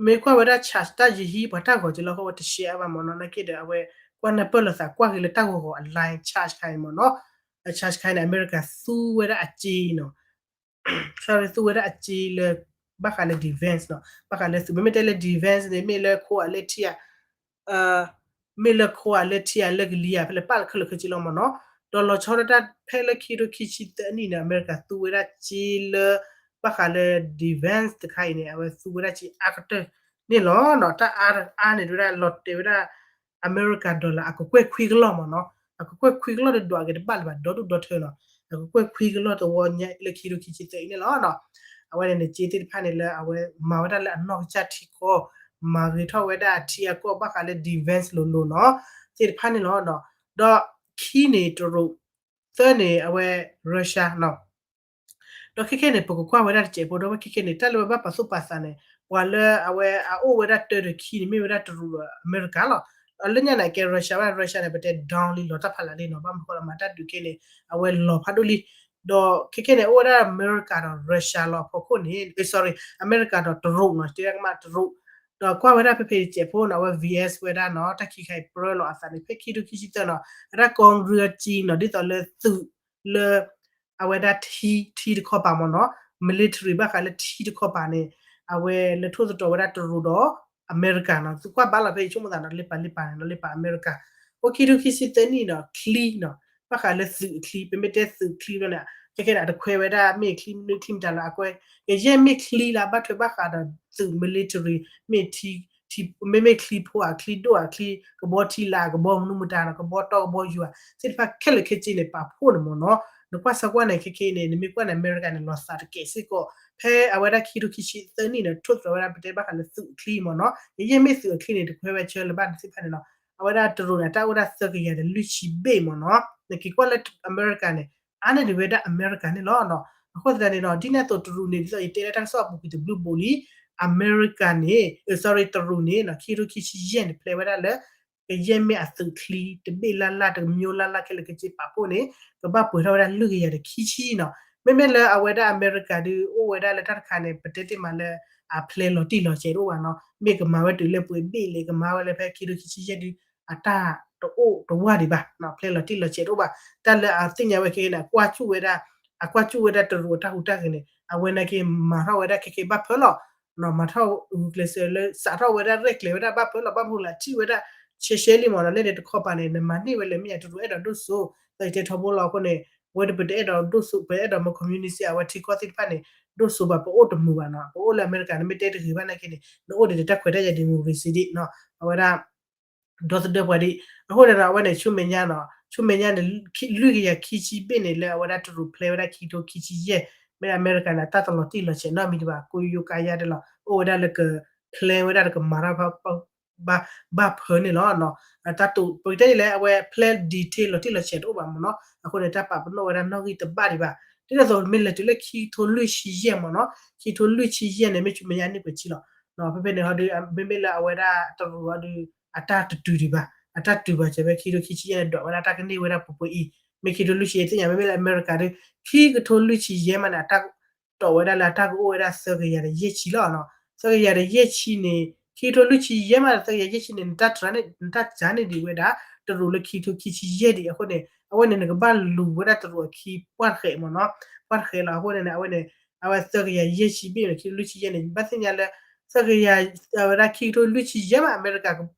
မ့ၢ်ကွၢ်ဝဲဒၣ် charge တၢ်ယဟံးပှၤတၢ်ဂီၤက့လီၤ အဃိဝဲတ share ဘၣ်မ့ၢ်နီၤ, နာ်က့ဒီးအဝဲ ကွၢ်နၢ်ပၢၢ်လိာ်သး ကွၢ်က့ၤလၢတၢ်ဂီၤဂီၤအ line charge ခါအံၤမ့ၢ်နီၤ, charge ခါအံၤန့ၣ် အမဲရကၤသူဝဲဒၣ်အစ့နီၤ သူဝဲဒၣ်အစ့လၢ ဘၣ်ဃးလၢ defense နီၤ, ဘၣ်ဃးလၢသုး ပမ့ၢ်တဲလၢ defense န့ၣ် မ့ၢ်လၢခိအလၢထံဧါ မ့ၢ်လၢခိအလၢထံဧါလၢကလံၤဧါ ဖဲလဲၣ်ပာ်လၢခဲလၢာ်ခဲဆ့လီၤမ့ၢ်နီၤ. ဒီးလီၤဆီဒၣ်တၢ်ဖဲလၢခံကထိခံဆံသၢနံၣ်န့ၣ် အမဲရကၤသူဝဲဒၣ်စ့လၢ ဘၣ်ဃးလၢ defense တခါအံၤန့ၣ် အဝဲသူဝဲဒၣ်စ့အါကတၢၢ်န့ၣ်လီၤနီၤ. တၢ်အါအါန့ၣ် ဒ်ဝဲဒၣ်လီၤတဲာ်ဝဲဒၣ် အမဲရကၤ dollar အကကွဲၢ်ခွံကလီၢ်မ့ၢ်နီၤ, အကကွဲၢ်ခွံကလီၢ်တဒွးက့ၤတဘၣ်လၢၤဘၣ် ဒီဒူၣ်ဒီထၢနီၤ, အကကွဲၢ်ခွံကလီၢ်တဝီညါလၢခံကထိခံဆံသၢအံၤန့ၣ်လီၤနီၤ. အဝဲန့ၣ်န့ၣ် စ့သ့ၣ်တဖၣ်န့ၣ်လၢအဝဲမၤဝဲဒၣ်လၢအနီၢ်ကစၢ်ထံကီၢ်, မၤဂ့ၤထီၣ်ဝဲဒၣ်အထံအကီၢ်ဘၣ်ဃးလၢ defense လိၤလိၤနီၤ, သ့ၣ်တဖၣ်န့ၣ်လီၤ. ဒီးခံန့ၣ်တရူး, သၢန့ၣ်အဝဲ Russia နီၤ. ဒီးခဲခဲန့ၣ် ပကကွၢ်ဝဲဒၣ်တစဲးဖိ ဒီးဝဲခဲခဲန့ၣ် တၢ်လၢဝဲဘၣ်ပာ်သူၣ်ပာ်သးန့ၣ် ပှၤလၢအဝဲအအိၣ်ဝဲဒၣ်တၢ်ဒီးခံန့ၣ် မ့ၢ်ဝဲဒၣ်တရူးဒီးအမဲရကၤလီၤ. ဒီးလၢညါန့ၣ် အကဲ Russia ဝဲဒၣ် Russia န့ၣ် ပတဲ down လံ လီၤတၢ်ဖးလၢ်လံနီၤ, ဘၣ်မနုၤဃိလၢမၤတၢ်ဒုးကဲန့ၣ် အဝဲလီၤဖးဒိၣ်လံ. ဒီးခဲခဲန့ၣ် အိၣ်ဝဲဒၣ်အမဲရကၤဒီး Russia လီၤအဖီခိၣ်န့ၣ် sorry အမဲရကၤဒီးတရူးနီၤ, တဲဒၣ်ကမၣ်တရူး, ဒီးကွၢ်ဝဲဒၣ်ဖဲဖဲတစဲးဖိနီၤ အဝဲ V S ဝဲဒၣ်နီၤ တၢ်ခံခါအံၤပြၢလီၤအသးန့ၣ် ဖဲခံကထိခံဆံသၢနီၤ အတၢ်ကီၢ်ရံအကံနီၤ ဒ်သိးလၢသုး လၢ အဝဲဒၣ်ထံ ထံတခီပၤမ့ၢ်နီၤ, military ဘၣ်ဃးလၢထံတခီပၤန့ၣ် အဝဲလၢထိၣ်သတြီၤဝဲဒၣ်တရူးဒီးအမဲရကၤနီၤ, သုကွၢ်ဘၣ်လီၤဖဲအံၤ ဆိကမိၣ်သးနီၤ လၢပာ်လၢပာ်န့ၣ်နီၤ လၢပာ်အမဲရကၤ, အိၣ်ခံကထိခံဆံသၢနံၣ်နီၤ ချံနီၤ, ဘၣ်ဃးလၢသုးအချံ ပမ့ၢ်တဲသုးချံဘျီန့ၣ် ခဲခဲန့ၣ် အတခွဲးဝဲဒၣ်မ့ၢ်ချံမနုၤချံမတၤလီၤ အကွဲး ကယဲၢ်မ့ၢ်ချံလၢအဘၣ်ထွဲဘၣ်ဃးဒီးသုး military မ့ၢ်ထံ ထံ မ့မ့ၢ်ချံဖိဧါ ချံဒိၣ်ဧါ ချံကဘီထံလာ် ကဘီမနုၤမတၤနီၤ ကဘီတီကဘီယူၤဧါ သ့ၣ်တဖၣ်ခဲလၢာ်ခဲဆ့န့ၣ် ပာ်ဖှိၣ်န့ၣ်မ့ၢ်နီၤ, နကွၢ်စၢ်ကွၢ်န့ၣ် ခဲခဲအံၤန့ၣ် နမ့ၢ်ကွၢ်န့ၣ် အမဲရကၤန့ၣ် လီၤသးတကဲးစ့ၢ်ကီး, ဖဲအဝဲဒၣ်ခံကထိခံဆံသၢနံၣ်န့ၣ် ထိၣ်သတြီၤဝဲဒၣ်ပတဲဘၣ်ဃးလၢသုးအချံမ့ၢ်နီၤ, ကယဲၢ်မ့ၢ်သုးအချံန့ၣ် တခွဲးဝဲဆၢလၢၤဘၣ်န့ၣ်သ့ၣ်တဖၣ်န့ၣ်နီၤ, အဝဲဒၣ်တရူးန့ၣ် တၢ်အိၣ်ဒၣ်သၢကယၤဒီးလွံၢ်ဆံဘ့ၣ်မ့ၢ်နီၤ, နက့ၤကွၢ်လၢအမဲရကၤန့ၣ် အါန့ၢ်ဒံးဝဲဒၣ်အမဲရကၤန့ၣ်လီၤနီၤ. အဃိသတးန့ၣ်နီၤ ဒ်န့ၣ်အသိးတရူးန့ၣ် ဒ်သိးယတဲလၢတၢ်ကစီၣ်အပူၤကွံာ်တဘျုးဘိးလံ, အမဲရကၤန့ၣ် sorry တရူးန့ၣ်နီၤ ခံကထိခံဆံယဲၢ်န့ၣ် ဖျဲးဝဲဒၣ်လၢ ကယဲၢ်မ့ၢ်အသုးချံ တဘ့ၣ်လၢ်လၢ် တကမျိလၢ်လၢ် ခဲလၢာ်ခဲဆ့ပာ်ဖှိၣ်န့ၣ် ကဘၣ်ပှဲၤထီၣ်ဝဲဒၣ်လွံၢ်ကယၤဒီးခံဆံနီၤ. မ့မ့ၢ်လၢအဝဲဒၣ်အမဲရကၤဒုးအိၣ်ဝဲဒၣ်လၢတၢ်တခါန့ၣ် ပတဲတ့ၢ်မးလၢ အဖျဲးလီၤတံၢ်လီၤဆဲးတအိၣ်ဘၣ်နီၤ. မ့ၢ်ကမၤဝဲတုၤလၢပှဲၤဘ့ၣ်လဲၣ် ကမၤဝဲလၢဖဲခံကထိခံဆံယဲၢ်ဒုး အတၢ်တအိၣ်တဝၢ်ဒံးဘၣ်, ဖျဲးလီၤတံၢ်လီၤဆဲးတအိၣ်ဘၣ်. တၢ်လၢအသ့ၣ်ညါဝဲခဲကနံၣ် အကွၢ်စူၣ်ဝဲဒၣ် အကွၢ်စူၣ်ဝဲဒၣ်တရူးအတၢ်ဟူးတၢ်ဂဲၤန့ၣ် အဝဲနာ်က့မၤထီၣ်ဝဲဒၣ်ခဲကနံၣ်ဘၣ်ဖၢလီၤ မၤထီၣ်ဂုာ်ကျဲးစၢးလၢ စးထီၣ်ဝဲဒၣ်ရဲၣ်ကျဲၤဝဲဒၣ်ဘၣ်ဖၢလီၤ ဘၣ်မနုၤလၢအထံၣ်ဝဲဒၣ် ရှဲရှဲလံမ့ၢ်နီၤ လၢန့ၣ်တခီပၤန့ၣ် နမၤန့ၢ်ဝဲလဲၣ်မ့ၢ်ယါတရူးအဲၣ်ဒိးဒိၣ်စိ ဒီးယတဲထီဘိလီၤအဃိန့ၣ် ဝဲဒၣ်ပတအဲၣ်ဒိးဒိၣ်စိ ပအဲၣ်ဒိးမၤ communist အဝဲထံကီၢ်သ့ၣ်တဖၣ်န့ၣ် ဒိၣ်စိဘၣ် ပအိၣ်တမုာ်ဘၣ်နီၤ ပအိၣ်လၢအမဲရကၤန့ၣ် မ့ၢ်တဲတဂ့ၤဘၣ်နာ်က့န့ၣ် နအိၣ်ဒံးတၢ်ခွဲးတၢ်ယာ် democracy ဒံးနီၤ အဝဲဒၣ် ဒီသဒၢပှၤဒံး အဃိန့ၣ်ဒီး အဝဲန့ၣ်ဆူမဲာ်ညါနီၤ ဆူမဲာ်ညါန့ၣ် လွံၢ်ကယၤခံဆံဘ့ၣ်န့ၣ် လၢအဝဲဒၣ်တရူးဖျဲးဝဲဒၣ်ခံကထိခံဆံယဲၢ် မ့ၢ်ဒၣ်အမဲရကၤန့ၣ် တၢ်တလီၤတံၢ်လီၤဆဲးနီတမံၤဒံးဘၣ် ကိယိကါယါဒ်လီၤ အိၣ်ဝဲဒၣ်လၢကဖျဲးဝဲဒၣ်တကမၤထီၣ် ဘၣ်ဖၢန့ၣ်လီၤ. တၢ်တိာ် ပကတဲဒ်လဲၣ် အဝဲဖျဲး detail လီၤတံၢ်လီၤဆဲးတအိၣ်ဘၣ်မ့ၢ်နီၤ အဃိန့ၣ် တၢ်ပာ်ပနီၣ်ဝဲဒၣ်နီၣ်ဂံၢ်တဘၣ်ဒံးဘၣ် ဒ်သိးသိးမ့ၢ်လဲၤတုၤလၢခံကထိလွံၢ်ဆံယဲၢ်မ့ၢ်နီၤ ခံကထိလွံၢ်ဆံယဲၢ်န့ၣ် မ့ၢ်ဆူမဲာ်ညါန့ၢ်ပှဲၤဆံလီၤ. ဖဲဖဲန့ၣ်ဟီဒီး မ့မ့ၢ်လၢအဝဲဒၣ်တရူးဟီဒီး အတၢ်တတုၤဒံးဘၣ်, အတၢ်တုၤဘၣ်စၢၤဖဲခံကထိခံဆံယဲၢ်န့ၣ် ဒွးဝဲဒၣ်တၢ်ကန့ၢ်ဝဲဒၣ်ပှဲၤပှဲၤအံၤ, မ့ၢ်ခံကထိလွံၢ်ဆံယဲၢ်သ့ၣ်ညါ မ့မ့ၢ်လၢအမဲရကၤဒီး ခံကထိလွံၢ်ဆံယဲၢ်မးန့ၣ် အတၢ်ကအိၣ်ဝဲဒၣ်စးထီၣ်ဝဲဒၣ်လၢအတၢ်ကအိၣ်ဝဲဒၣ်သၢကယၤဒီးယဲၢ်ဆံလီၤနီၤ, သၢကယၤဒီးယဲၢ်ဆံန့ၣ် ခံကထိလွံၢ်ဆံယဲၢ်မးဒီးသၢကယၤယဲၢ်ဆံန့ၣ် နတၢ်တရၢန့ၣ် နတၢ်စးန့ၢ်ဒံးဝဲဒၣ် တရူးလၢခံကထိခံဆံယဲၢ်ဒံးအဃိန့ၣ် အဝဲန့ၣ် နကဘၣ်လူၤဝဲဒၣ်တရူးအခံပှၢ်တဃဲးမ့ၢ်နီၤ, ပှၢ်တဃဲးလီၤအဃိန့ၣ် အဝဲန့ၣ် အဝဲသၢကယၤယဲၢ်ဆံဘ့ၣ်န့ၣ် ခံကထိလွံၢ်ဆံယဲၢ်န့ၣ် ဘၣ်သ့ၣ်ညါလၢ သၢကယၤ အဝဲဒၣ်ခံကထိလွံၢ်ဆံယဲၢ်မး အမဲရကၤ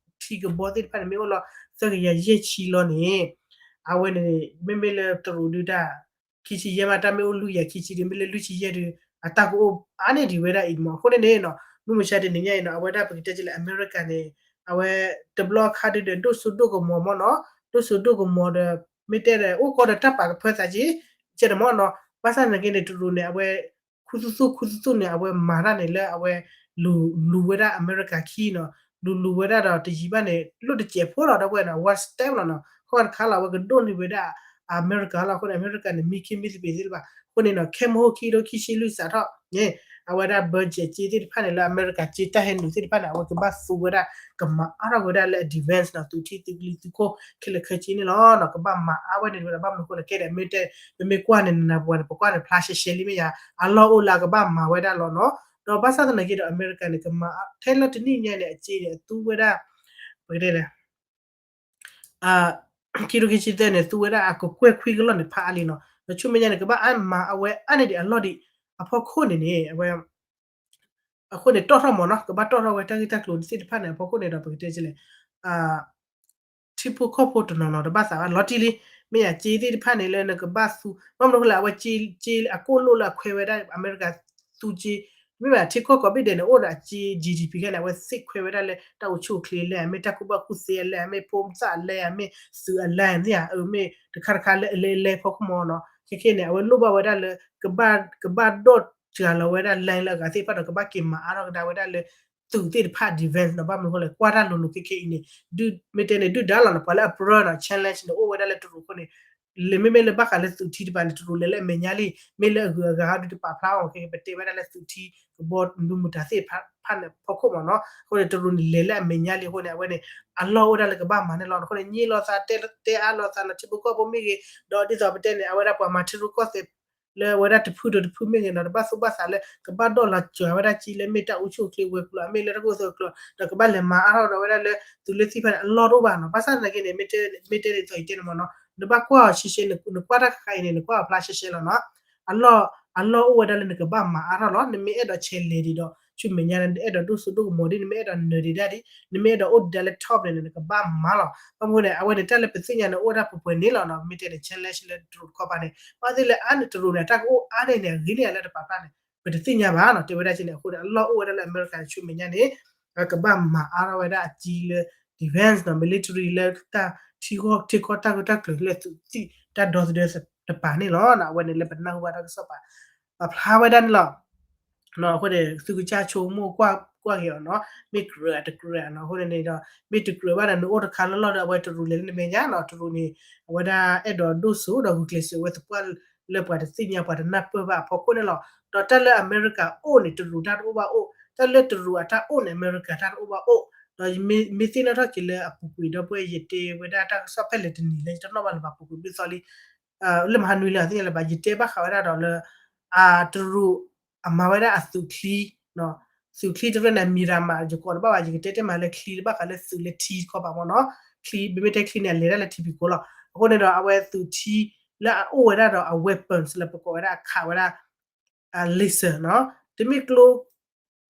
ထံကဘီသ့ၣ်တဖၣ်န့ၣ် မ့ၢ်အိၣ်လီၤသၢကယၤယဲၢ်ဆံလီၤန့ၣ် အဝဲန့ၣ် မ့မ့ၢ်လၢတရူးဒုးတၢ် ခံဆံယဲၢ်မး တၢ်မ့ၢ်အိၣ်လွံၢ်ကယၤခံဆံဒံး မ့ၢ်လၢလွံၢ်ဆံယဲၢ်ဒုး အတၢ်ကအိၣ်အါန့ၢ်ဒံးဝဲဒၣ်အံၤမ့ၢ် အဃိန့ၣ်န့ၣ်နီၤ မုၢ်မဆါတနံၤညါအံၤနီၤ အဝဲဒၣ်ပကတဲကလဲၣ် အမဲရကၤန့ၣ် အဝဲတဘျီခါဒုးဒီး ဒိၣ်စိဒိၣ်ကမီၤမ့ၢ်နီၤ, ဒိၣ်စိဒိၣ်ကမီၤဒီး မ့ၢ်တဲဒီး အိၣ်ကီဒီးတၢ်ပာ်ကဖၢသးက့ ကဲန့ၣ်မ့ၢ်နီၤ, ဘၣ်ဆၣ်သနာ်က့န့ၣ် တရူးန့ၣ် အဝဲ ခူသူၣ်သူၣ်ခူသူၣ်သူၣ်န့ၣ် အဝဲမၤတၢ်န့ၣ်လၢအဝဲ လူၤလူၤဝဲဒၣ်အမဲရကၤခံနီၤ, လူၤလူၤဝဲဒၣ်ဒီးတယံာ်ဘၣ်န့ၣ် လိၣ်တစဲးဖိလီၤ ဒီပုၢ်ဝဲၢ်နီၤ one step လီၤနီၤ, ခီတခါလီၤ အဝဲကဒိၣ်န့ၢ်ဝဲဒၣ်အမဲရကၤလီၤ အဃိန့ၣ် အမဲရကၤန့ၣ် မံခ့မံသပ့ၤသ့ၣ်တဖၣ် အဃိန့ၣ်နီၤ ခဲမုၢ်ဟိၣ်ခံကထိခံဆံလွံၢ်စးထီၣ်န့ၣ် အဝဲဒၣ် budget က့သ့ၣ်တဖၣ်န့ၣ် လၢအမဲရကၤက့တၢ်ဟဲနုာ်သ့ၣ်တဖၣ်န့ၣ် အဝဲကဘၣ်သူဝဲဒၣ် ကမၤအါထီၣ်ဝဲဒၣ်လၢ defense နီၤ သုးထံသုးကလံၤသုးခိၣ်ခဲလၢာ်ခဲဆ့န့ၣ်လီၤနီၤ, ကဘၣ်မၤအါဝဲန့ၣ်ဝဲဒၣ် ဘၣ်မနုၤအဃိလဲၣ် ကဲဒီး မ့ၢ်တဲ ပမ့ၢ်ကွၢ်န့ၣ် နနၢ်ပှၤန့ၣ် ပကွၢ်န့ၣ် ဖျါရှဲရှဲလံမ့ၢ်ယါ အလီၢ်အိၣ်လၢအကဘၣ်မၤဝဲဒၣ်လီၤနီၤ, ဒီးဘၣ်ဆၣ်သနာ်က့ဒီး အမဲရကၤန့ၣ် ကမၤ ထဲလၢတနံၣ်ညါန့ၣ် အစ့န့ၣ် အသူဝဲဒၣ် ပကတဲလဲၣ် ခံကထိခံဆံသၢန့ၣ် သူဝဲဒၣ်အကကွဲၢ်ခွံကလီၢ်န့ၣ် ဖးအါလံနီၤ, ဒီးဆူမဲာ်ညါန့ၣ် ကဘၣ်အါမၤအဝဲအါန့ၢ်ဒံးအလီၢ်ဒံး အဖီခိၣ်န့ၣ်န့ၣ် အဝဲ အဃိန့ၣ် တီၣ်ထီၣ်မ့ၢ်နီၤ ကဘၣ်တီၣ်ထီၣ်ဝဲတၢ်ဂ့ၢ်တၢ်ကျိၤသ့ၣ်တဖၣ်န့ၣ် အဖီခိၣ်န့ၣ်ဒီး ပကတဲကလဲၣ် ထံဖိကီၢ်ဖိတနီၤနီၤတဘၣ်သးဘၣ်လီၤတံၢ်လံ, မ့ၢ်ယါစ့သ့ၣ်တဖၣ်န့ၣ်လၢနကဘၣ်သူ ဘၣ်မနုၤဃိလဲၣ် အဝဲစ့ စ့အကိၣ်လိၣ်လၢအခွဲးဝဲဒၣ် အမဲရကၤသူစ့ မ့ၢ်ဘၣ်ထံကီၢ်ကိးဘ့ၣ်ဒဲးန့ၣ် အိၣ်ဒီးအစ့ GDP ခါန့ၣ် အဝဲသ့ၣ်ခွဲးဝဲဒၣ်လၢတၢ်အိၣ်ဆူၣ်အိၣ်ချ့လဲၣ် မ့ၢ်တၢ်ကူၣ်ဘၣ်ကူၣ်သ့အလဲၣ် မ့ၢ်ဖိသၣ်အလဲၣ် မ့ၢ်သုးအလဲၣ်န့ၣ် မ့ၢ်တခါတခါလၢအလဲလဲဖီခိၣ်မ့ၢ်နီၤ ခဲခဲန့ၣ် အဝဲလိၣ်ဘၣ်ဝဲဒၣ်လၢ ကဘၣ် ကဘၣ်ဒိၣ်စှၤလီၤဝဲဒၣ် land လၢအဂၤသ့ၣ်တဖၣ်ဒီး ကဘၣ်က့ၤမၤအါထီၣ်ကဒါဝဲဒၣ်လၢ သုးသ့ၣ်တဖၣ် defense နီၤ ဘၣ်မနုၤဃိလဲၣ် ကွၢ်တၢ်လိၤလိၤခဲခဲအံၤန့ၣ် ဒုး မ့ၢ်တဲန့ၣ် ဒုၣ်ဒါလီၤနီၤ ပှၤလၢအပြၢနီၤ challenge န့ၣ် အိၣ်ဝဲဒၣ်လၢတရူးအဃိန့ၣ် လဲၤမ့မ့ၢ်လၢဘၣ်ဃးလၢသုးထံတဖၣ်န့ၣ် တရူးလဲၤလၢအမဲာ်ညါလံ မ့ၢ်လၢအဂုၤအဂၤဟီဒုးတပာ်ဖျါအီၤခဲ ပတဲဝဲဒၣ်လၢသုးထံကဘီမုၢ်မတၤသ့ၣ်တဖၣ်န့ၣ် ဖီခိၣ်မ့ၢ်နီၤ အဃိန့ၣ် တရူးန့ၣ်လဲၤလၢအမဲာ်ညါလံအဃိန့ၣ် အဝဲန့ၣ် အလီၢ်အိၣ်ဒၣ်လၢကဘၣ်မၤန့ၣ်လီၤ အဃိန့ၣ် ညံလီၤသး တဲအါလီၤသးနီၤ ထံဖိကီၢ်ဖိမ့ၢ်ဂ့ၤ ဒီးဒ်သိးပတဲန့ၣ် အဝဲဒၣ်ပှၤမၤထံရူၢ်ကီၢ်သဲး လၢအဝဲဒၣ်တဖုဒီးတဖုမ့ၢ်ဂ့ၤနီၤ တဘၣ်သူၣ်ဘၣ်သးလၢကဘၣ်ဒိၣ်လီၤစှၤဝဲဒၣ်က့လၢမ့ၢ်တၢ်အိၣ်ဆူၣ်အိၣ်ချ့ဝဲၤကျိၤ အမ့ၢ်လၢတၢ်ကီၢ်သဲးကျိၤ ဒီးကဘၣ်လဲၤမၤအါထီၣ်ဒီးဝဲဒၣ်လၢ သုးလၢသံၣ်တဖၣ်န့ၣ် အလီၢ်တအိၣ်ဘၣ်နီၤ ဘၣ်ဆၣ်သနာ်က့န့ၣ် မ့ၢ်တဲဒ်သိးယတဲန့ၣ်မ့ၢ်နီၤ နဘၣ်ကွၢ်အီၤရှဲရှဲ နကွၢ်တၢ်ဃါအံၤန့ၣ် နကွၢ်အီၤဖျါရှဲရှဲလီၤနီၤ အလီၢ် အလီၢ်အိၣ်ဝဲဒၣ်လၢနကဘၣ်မၤအါထီၣ်လီၤ နမ့ၢ်အဲၣ်ဒိးဆဲးလဲၤဒံးဒီး ဆူမဲာ်ညါ နအဲၣ်ဒိးဒိၣ်စိဒိၣ်ကမီၤဒံး နမ့ၢ်အဲၣ်ဒိးနၢၤဒံးဒၣ်ဒံး နမ့ၢ်အဲၣ်ဒိးအိၣ်ဒံးဒၣ်လၢ top န့ၣ် နကဘၣ်မၤလီၤ ဘၣ်မနုၤန့ၣ် အဝဲန့ၣ် တၢ်လၢပသ့ၣ်ညါန့ၣ် အိၣ်ဝဲဒၣ်ပှဲၤပှဲၤန့ၣ်လီၤနီၤ မ့ၢ်တဲန့ၣ် challenge လၢတရူးတခီပၤန့ၣ် ဘၣ်သ့ၣ်လၢအါန့ၢ်တရူးန့ၣ် အတၢ်ကအိၣ်အါန့ၢ်န့ၣ် အဂ့ၤန့ၢ်ယၤလၢတပာ်ဖျါန့ၣ် ပတသ့ၣ်ညါဘၣ်နီၤ တဲဝဲဒၣ်က့န့ၣ် အဃိန့ၣ် အလီၢ်အိၣ်ဝဲဒၣ်လၢအမဲရကၤဆူမဲာ်ညါန့ၣ် ကဘၣ်မၤအါထီၣ်ဝဲဒၣ်အစ့လၢ defense နီၤ military လၢတၢ်ထံကီၢ်ထံကီၢ်တၢ်ဂ့ၢ်တၢ်ကျိၤလၢသုးသံၣ် တၢ်ဒီသဒၢတပၤန့ၣ်လီၤ အဝဲန့ၣ်လၢပနၢ်ဟူဘၣ်တၢ်ကစီၣ်ပာ် ပာ်ဖျါဝဲဒၣ်န့ၣ်လီၤ အဃိန့ၣ် သုကစၢ်ဆိကမိၣ်ကွၢ်က့ၤအီၤနီၤ မ့ၢ်ကြၢးတကြၢးနီၤ အဃိန့ၣ်န့ၣ်ဒီး မ့ၢ်တကြၢးဘၣ်ဒီး နအိၣ်တခါလီၢ်လီၢ်ဒီး အဝဲတရူးလဲၤလၢနမဲာ်ညါနီၤ တရူးန့ၣ် အဝဲဒၣ်အဲၣ်ဒိးဒိၣ်စိဒီးဂုာ်ကျဲးစၢးဝဲသပှၢ်လၢပှၤတသ့ၣ်ညါပှၤတနၢ်ပၢၢ်ဘၣ်အဖီခိၣ်န့ၣ်လီၤ ဒီးတၢ်လၢအမဲရကၤအိၣ်န့ၣ် တရူးတၢ်တအိၣ်ဘၣ်အိၣ် တၢ်လၢတရူးအတၢ်အိၣ်န့ၣ် အမဲရကၤတၢ်တအိၣ်ဘၣ်အိၣ် ဒီးမ့ၢ်သ့ၣ်နီၣ်ထီၣ်က့ၤလၢအပူၤကွံာ်ဒီပုၢ်ဝဲၢ် ယတဲဝဲဒၣ်တၢ်ကစီၣ်ဖဲလဲၣ်တနံၤလၢယတနီၣ်ဘၣ်လၢၤဘၣ်ပူၤကွံာ်ဘျုးသီလံ လၢမဟါနွံလၢအသ့ၣ်ညါလၢၤဘၣ် ယတဲဘၣ်ဃးဝဲဒၣ်ဒီးလၢ တရူး အမၤဝဲဒၣ်အသုးချံ သုးချံတရၢန့ၣ် မံၤရၤမး ယကိးတဘၣ်ဘၣ် ယကတဲတဲမးလၢချံတဘၣ်ဃးလၢသုးလၢထံတခီပၤမ့ၢ်နီၤ ချံ မ့မ့ၢ်တဲချံန့ၣ် အလဲၤဒၣ်လၢထံဖံးခိၣ်လီၤ အဃိန့ၣ်ဒီး အဝဲသုးထံ လၢအအိၣ်ဝဲဒၣ်ဒီးအ weapons လၢပကိးဝဲဒၣ်အခးဝဲဒၣ် laser နီၤ တမ့ၢ်ကျိ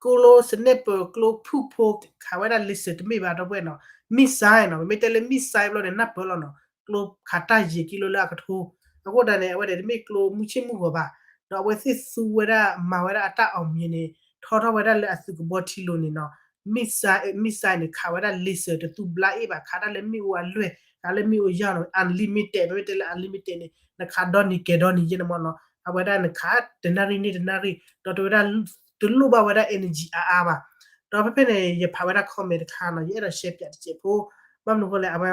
ကျိ sniper ကျိဖုၣ်ဖိ ခးဝဲဒၣ် laser တမ့ၢ်ဘၣ်ဒီပုၢ်ဝဲၢ်နီၤ missile နီၤ ပမ့ၢ်တဲလၢ missile ဘျီန့ၣ် နၢ်ပၢၢ်လီၤနီၤ ကျိခးတၢ်ယံာ်ကံလိလၢအကထိ အဃိဒၣ်န့ၣ် အဝဲဒၣ်တမ့ၢ်ကျိမုၢ်ဆ့ၣ်မုၢ်ဂီၤဘၣ် ဒီးအဝဲသ့ၣ်သူဝဲဒၣ် မၤဝဲဒၣ်အတၢ်အီၣ်မံၤန့ၣ် ထီထီၣ်ဝဲဒၣ်လၢအသုးကဘီထံလိၤန့ၣ်နီၤ missile missile န့ၣ် ခးဝဲဒၣ် laser တသူဘျါအ့ၣ်ဘၣ် ခးတၢ်လၢမ့ၣ်အူအလွဲၢ် ခးလၢမ့ၣ်အူယၢ်နီၤ unlimited ပမ့ၢ်တဲလၢ unlimited န့ၣ် နခးဒီနံၤကဲၤဒီနံၤယဲၢ်န့ၣ်မ့ၢ်နီၤ အဝဲဒၣ်နခးတနၣ်ရံၣ်န့ၢ်တနၣ်ရံၣ် ဒီးတဝဲဒၣ် တလိၣ်ဘၣ်ဝဲဒၣ် energy အါအါဘၣ် ဒီးဖဲဖဲန့ၣ် ယဖးဝဲဒၣ် comment တခါနီၤ ယအဲၣ်ဒိး share ပၠးတစဲးဖိ ဘၣ်မနုၤအဃိလဲၣ် အဝဲ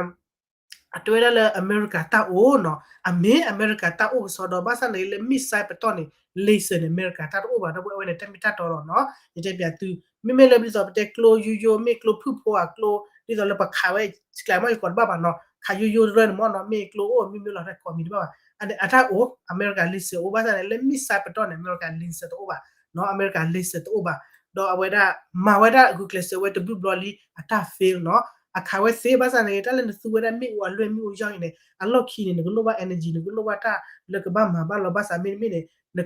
အတဲဝဲဒၣ်လၢအမဲရကၤတၢ်အိၣ်နီၤ အမ့ၢ်အမဲရကၤတၢ်အိၣ်ကစီဒီ ဘၣ်ဆၣ်န့ၣ်လၢ missile ပတီၢ်န့ၣ် laser န့ၣ် အမဲရကၤတၢ်တအိၣ်ဘၣ် ဒီပုၢ်ဝဲၢ် အဝဲန့ၣ်တၢ်မ့ၢ်တၢ်တီလီၤနီၤ ယတဲပၠးသု မ့မ့ၢ်လၢဒ်သိးပတဲကျိယိယိ မ့ၢ်ကျိဖုၣ်ဖိဧါ ကျိ ဒ်သိးလၢပခးဝဲ ကျဲမ့ၢ်ယကိးတဘၣ်ဘၣ်နီၤ ခးယိယိတရၢန့ၣ်မ့ၢ်နီၤ မ့ၢ်ကျိအိၣ်မ့ၢ်မ့ၢ်လီၤတၢ်ကိးမံၤတဘၣ်ဘၣ် အတၢ်အိၣ် အမဲရကၤ laser အိၣ်ဘၣ်ဆၣ်န့ၣ် လၢ missile ပတီၢ်န့ၣ် အမဲရကၤ laser တအိၣ်ဘၣ်နီၤ အမဲရကၤ laser တအိၣ်ဘၣ် ဒီးအဝဲဒၣ် မၤဝဲဒၣ်ဂုာ်ကျဲးစၢးဝဲတဘျုးဘျီလံ အတၢ် fail နီၤ အခးဝဲသ့ဘၣ်ဆၣ်န့ၣ် တၢ်လၢနသူဝဲဒၣ်မ့ၣ်အူအလွဲၢ်မ့ၣ်အူယီၢ်အံၤန့ၣ် အလီၢ်ခံန့ၣ် နကလိၣ်ဘၣ် energy နကလိၣ်ဘၣ်တၢ်လၢကဘၣ်မၤဘၣ်လီၤဘၣ်ဆၣ်မ့တမ့ၢ်န့ၣ် န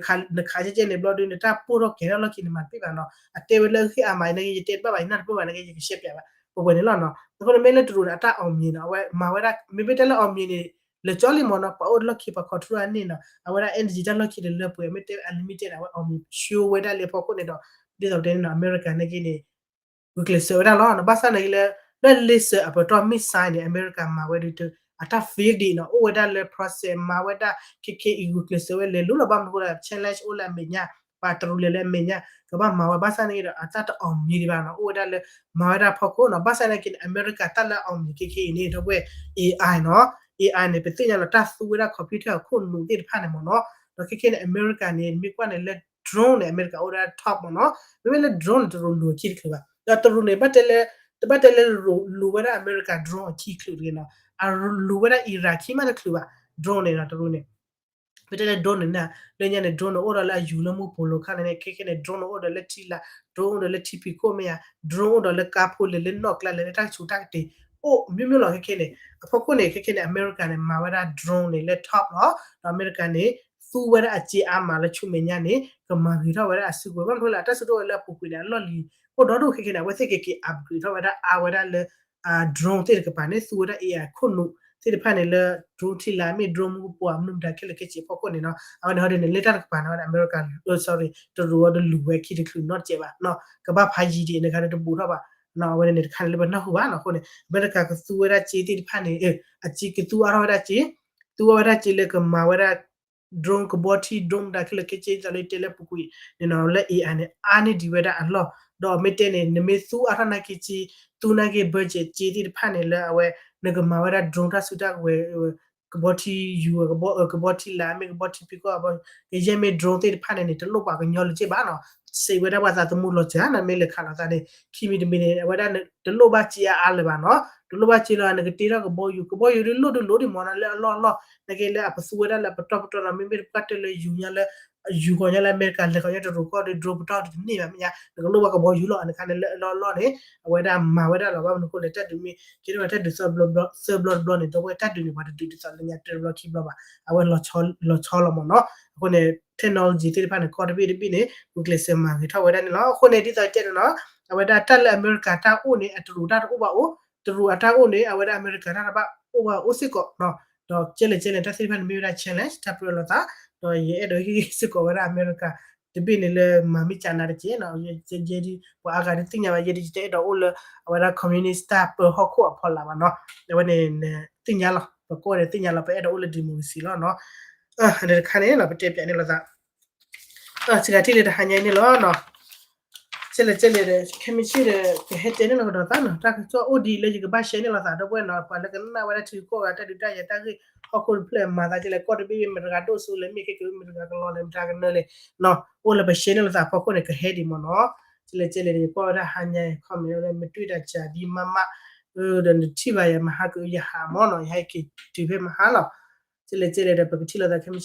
ခးကဲကဲန့ၣ်ဘျီဒီး နတၢ်ပိၢ်ထီၣ်ကဲၤထီၣ်လီၢ်ခံန့ၣ် မၤတပ့ၢ်ဘၣ်နီၤ အတဲဝဲလၢအဂ့ၢ်အါမးအံၤ နက့ယတဲတဘၣ်ဘၣ် ယနၢ်တပၢၢ်ဘၣ် နက့ယကရှဲပၠးဘၣ် ပဝဲန့ၣ်လီၤနီၤ အဃိန့ၣ်မ့ၢ်လၢတရူးန့ၣ် အတၢ်အီၣ်မံၤနီၤ အဝဲမၤဝဲဒၣ် မ့မ့ၢ်တဲလၢအီၣ်မံၤန့ၣ် လၢာ်ကၠီလံမ့ၢ်နီၤ ပှၤအိၣ်လီၢ်ခံ ပှၤ control အန့ၣ်နီၤ အဝဲဒၣ် energy တၢ်လီၢ်ခံတလၢပှဲၤ မ့ၢ်တဲ unlimited န့ၣ် အဝဲအီၣ်မံၤ show ဝဲဒၣ်လၢအဖီခိၣ်န့ၣ်ဒီး ဒ်သိးပတဲန့ၣ်နီၤ အမဲရကၤန့ၣ်က့န့ၣ် ဂုာ်ကျဲးစၢးဝဲဒၣ်လီၤနီၤ ဘၣ်ဆၣ်န့ၣ်က့လၢ လၢ laser အပတီၢ် missile န့ၣ် အမဲရကၤမၤဝဲဒၣ် အတၢ် fail ဒံးနီၤ အိၣ်ဝဲဒၣ်လၢ process မၤဝဲဒၣ် ခဲခဲအံၤ ဂုာ်ကျဲးစၢးဝဲလဲၤလိၤလီၤ ဘၣ်မနုၤအဃိဒီး challenge အိၣ်လၢအမဲာ်ညါ ပှၤတရူးလဲၤလၢအမဲာ်ညါ ကဘၣ်မၤဝဲ ဘၣ်ဆၣ်န့ၣ်က့ဒီး အတၢ်တအီၣ်မံၤဒံးဘၣ်နီၤ အိၣ်ဝဲဒၣ်လၢ မၤဝဲဒၣ်ဖီခိၣ်နီၤ ဘၣ်ဆၣ်န့ၣ်က့န့ၣ် အမဲရကၤတၢ်လၢအအီၣ်မံၤခဲခဲအံၤန့ၣ် ဒီပုၢ်ဝဲၢ် AI နီၤ AI န့ၣ် ပသ့ၣ်ညါလီၤ တၢ်သူဝဲဒၣ် computer အခိၣ်နူာ်သ့ၣ်တဖၣ်န့ၣ်မ့ၢ်နီၤ ဒီးခဲခဲန့ၣ် အမဲရကၤန့ၣ် မ့ၢ်ကွၢ်န့ၣ်လၢ drone န့ၣ် အမဲရကၤအိၣ်ဝဲဒၣ် top မ့ၢ်နီၤ မ့မ့ၢ်လၢ drone န့ၣ် တရူးလူၤအခံတချုးဘၣ် ဒီးတရူးန့ၣ် ဘၣ်တဲလၢ တဘၣ်တဲလၢလူၤဝဲဒၣ်အမဲရကၤ drone အခံတချုးတဂ့ၤနီၤ အလူၤဝဲဒၣ် Iran ခံမးတချုးဘၣ် drone န့ၣ်နီၤ တရူးန့ၣ် ပတဲလၢ drone န့ၣ် လၢညါန့ၣ် drone န့ၣ် အိၣ်ဒီးလၢအယူၤလၢမူပိာ်လိၤခါန့ၣ် ခဲခဲန့ၣ် drone န့ၣ် အိၣ်ဒီးလၢထံလာ် drone အိၣ်ဒီးလၢထံဖံးခိၣ်မ့ၢ်ဧါ drone အိၣ်ဒီးလၢကါဖိလဲၤလၢနီၣ်ကျါ လဲၤလၢတၢ်ကဆူးတၢ်ကတ့ၤ အိၣ်မ့ၢ်မ့ၢ်လီၤ ခဲခဲန့ၣ် အဖီခိၣ်န့ၣ် ခဲခဲန့ၣ် အမဲရကၤန့ၣ် မၤဝဲဒၣ် drone န့ၣ် လၢ top လီၤ ဒီးအမဲရကၤန့ၣ် သူဝဲဒၣ်အစ့အါမးလၢဆူမဲာ်ညါန့ၣ် ကမၤဂ့ၤထီၣ်ဝဲဒၣ်အစုကဝဲၤ ဘၣ်မနုၤလၢအတၢ်စုကဝဲၤလၢအပူၤကွံာ်န့ၣ် အလီၢ်လံၤ အိၣ်ဒီဒူၣ်ခဲခဲန့ၣ် အဝဲသ့ၣ်ကက့ၤ upgrade ထီၣ်ဝဲဒၣ်အါဝဲဒၣ်လၢ drone သ့ၣ်တကပၤန့ၣ် သူဝဲဒၣ် AI ခိၣ်နူာ်သ့ၣ်တဖၣ်န့ၣ်လၢ drone ထံလာ်မ့ၢ် drone မူကပိာ် မနုၤမတၤခဲလၢာ်ခဲဆ့အဖီခိၣ်န့ၣ်နီၤ အဝဲန့ၣ်ဟီဒ်န့ၣ် လၢတၢ်တကပၤန့ၣ်ဝဲဒၣ် အမဲရကၤ sorry တရူးအီၤတလူၤဝဲခံတချုးနီတစဲးဘၣ်နီၤ ကဘၣ်ဖးယံၤဒံး နခါန့ၣ်တဘူးထီၣ်ဘၣ်နီၤ အဝဲန့ၣ်န့ၣ် တခါန့ၣ်လၢပနၢ်ဟူဘၣ်နီၤ အဃိန့ၣ် အမဲရကၤကသူဝဲဒၣ်စ့သ့ၣ်တဖၣ်န့ၣ် အစ့ကသူအါထီၣ်ဝဲဒၣ်စ့ သူအီၣ်ဝဲဒၣ်စ့လၢကမၤဝဲဒၣ် drone ကဘီထံ drone မတၤခဲလၢာ်ခဲဆ့ ဒ်သိးလၢတဲလၢပူၤကွံာ်န့ၣ်နီၤ လၢ AI န့ၣ် အါန့ၢ်ဒံးဝဲဒၣ်အလီၢ် ဒီးမ့ၢ်တဲန့ၣ် နမ့ၢ်သူအါထီၣ်နာ်က့စ့ သူနာ်က့ budget စ့သ့ၣ်တဖၣ်န့ၣ်လၢအဝဲ နကမၤဝဲဒၣ် drone တၢ်စုတၢ်ကဝဲၤ ကဘီထံယူၤ ကဘီထံလာ်မ့ၢ် ကဘီထံဖံးခိၣ် ကယဲၢ်မ့ၢ် drone သ့ၣ်တဖၣ်န့ၣ်န့ၣ် တလိၣ်ပှၤကညီလၢၤစ့ၢ်ဘၣ်နီၤ စံးဝဲဒၣ်ပှၤသးသမူလီၤစှၤနီၤ မ့ၢ်လဲၤခးလိာ်သးန့ၣ် ခံမံၤတမံၤန့ၣ် အဝဲဒၣ် တလိၣ်ဘၣ်စ့အါအါလၢၤဘၣ်နီၤ တလိၣ်ဘၣ်စ့လၢနကတ့ထီၣ်ကဘီယူၤ ကဘီယူၤဒ်လိၣ်ဒ်လိၣ်ဒံးမ့ၢ်နီၤ လၢအလီၢ်အလီၢ် နာ်က့လၢအပသူဝဲဒၣ်လၢပတီၢ်ပတီၢ်နီၤ မ့မ့ၢ်တပှၢ်တၢၢ်လၢယူၤညါလၢ ယူၤဂီၤညါလၢအမဲရကၤ လဲၤဂီၤညါတရူးကီၢ် drone ပတီၢ်တန့ၢ်ဘၣ်မ့ၢ်ညါ နကလိၣ်ဘၣ်ကဘီယူၤလီၤ အန့ၣ်ခါန့ၣ်လၢအလီၢ်အလီၢ်န့ၣ် အဝဲဒၣ်မၤဝဲဒၣ်လီၤ ဘၣ်မနုၤအဃိလဲၣ် တၢ်ဒုးမ့ၢ် ကဲထီၣ်ဝဲတၢ်ဒုးသၢဘျီတဘျီန့ၣ် ဒီပုၢ်ဝဲၢ် တၢ်ဒုးန့ၣ် ပှၤတဒုးဒ်သိးလၢညါတဘျီခံဘျီဘၣ် အဝဲလီၤဆီလီၤဆီလီၤမ့ၢ်နီၤ အဃိန့ၣ် technology သ့ၣ်တဖၣ်န့ၣ် ကီၢ်တဘ့ၣ်တဘ့ၣ်န့ၣ် ဂုာ်ကျဲးစၢးမၤဂ့ၤထီၣ်ဝဲဒၣ်န့ၣ်လီၤ အဃိန့ၣ် ဒ်သိးတဲန့ၣ်နီၤ အဝဲဒၣ်တၢ်လၢအမဲရကၤတၢ်အိၣ်န့ၣ် အတရူးတၢ်တအိၣ်ဘၣ်အိၣ် တရူးအတၢ်အိၣ်န့ၣ် အဝဲဒၣ်အမဲရကၤတၢ်တဘၣ်အိၣ်ဘၣ်အိၣ်စ့ၢ်ကီးနီၤ ဒီးကဲလဲၣ်ကဲလဲၣ် တၢ်သ့ၣ်တဖၣ်န့ၣ်မ့ၢ်ဝဲဒၣ် challenge တၢ်ပြၢလိာ်သး ဒီးယအဲၣ်ဒိးဟ့ၣ်ဂံၢ်ဟ့ၣ်ဘါစ့ၢ်ကီးဝဲဒၣ်အမဲရကၤ တဘ့ၣ်န့ၣ်လၢမၤမ့ၢ်ကနၤတက့ၢ်နီၤ ယဲဒ် ပှၤအါဂၤဒ်သ့ၣ်ညါဘၣ် ယဲဒ်ယတအဲၣ်ဒိးအိၣ်လၢ အဝဲဒၣ် communist တၢ်ပၢဟီၣ်ခိၣ်အဖီလာ်ဘၣ်နီၤ အဝဲန့ၣ် သ့ၣ်ညါလီၤ ပကိးန့ၣ်သ့ၣ်ညါလီၤ ပအဲၣ်ဒိးအိၣ်လၢ democracy လီၤနီၤ အန့ၣ်တခါန့ၣ်နီၤ ပတဲပၠးန့ၢ်လိာ်သး စှၤထံၣ်လၢတဟါညါအံၤန့ၣ်လီၤနီၤ ကဲလဲၣ်ကဲလဲၣ်ဒီး ခဲမုၢ်ဆ့ၣ်ဒီး ကဟဲတဲန့ၢ်လီၤကဒီးသးနီၤ တၢ်ကစီၣ်အိၣ်ဒ်လၢယကဘၣ် share န့ၢ်လိာ်သး ဒီပုၢ်ဝဲၢ်နီၤ ပှၤလၢကနၣ်ဝဲဒၣ်ထံကီၢ်ဂၤ တၢ်ဒုးတၢ်ယၤတၢ်ဂ့ၢ် ဟီၣ်ခိၣ်တဖျၢၣ်မၤသးကဲလဲၣ် ကီၢ်တဘ့ၣ်မ့ၢ်တဂၤဒိၣ်စိလဲၣ် မ့ၢ်ခဲကဲမ့ၢ်တဂၤကလီလဲၣ် မ့ၢ်တဂၤကနၢလဲၣ်နီၤ အိၣ်လၢပ share န့ၢ်လိာ်သးအဖီခိၣ်န့ၣ် ကဟဲဒံးမ့ၢ်နီၤ ကဲလဲၣ်ကဲလဲၣ်ဒီး ယကွၢ်ဝဲဒၣ်ဟါညါ comment ဝဲဒၣ် မ့ၢ်တွံၢ်တၢ်ကၢ်ဒ်မးမး ဒီးနထံၣ်ဘၣ်ယၤမဟါကယဟးမ့ၢ်နီၤ ယဟဲက့ၤတုၤဖဲမဟါလီၤ ကဲလဲၣ်ကဲလဲၣ်ဒီး ပကထံၣ်လိာ်သးခဲမုၢ်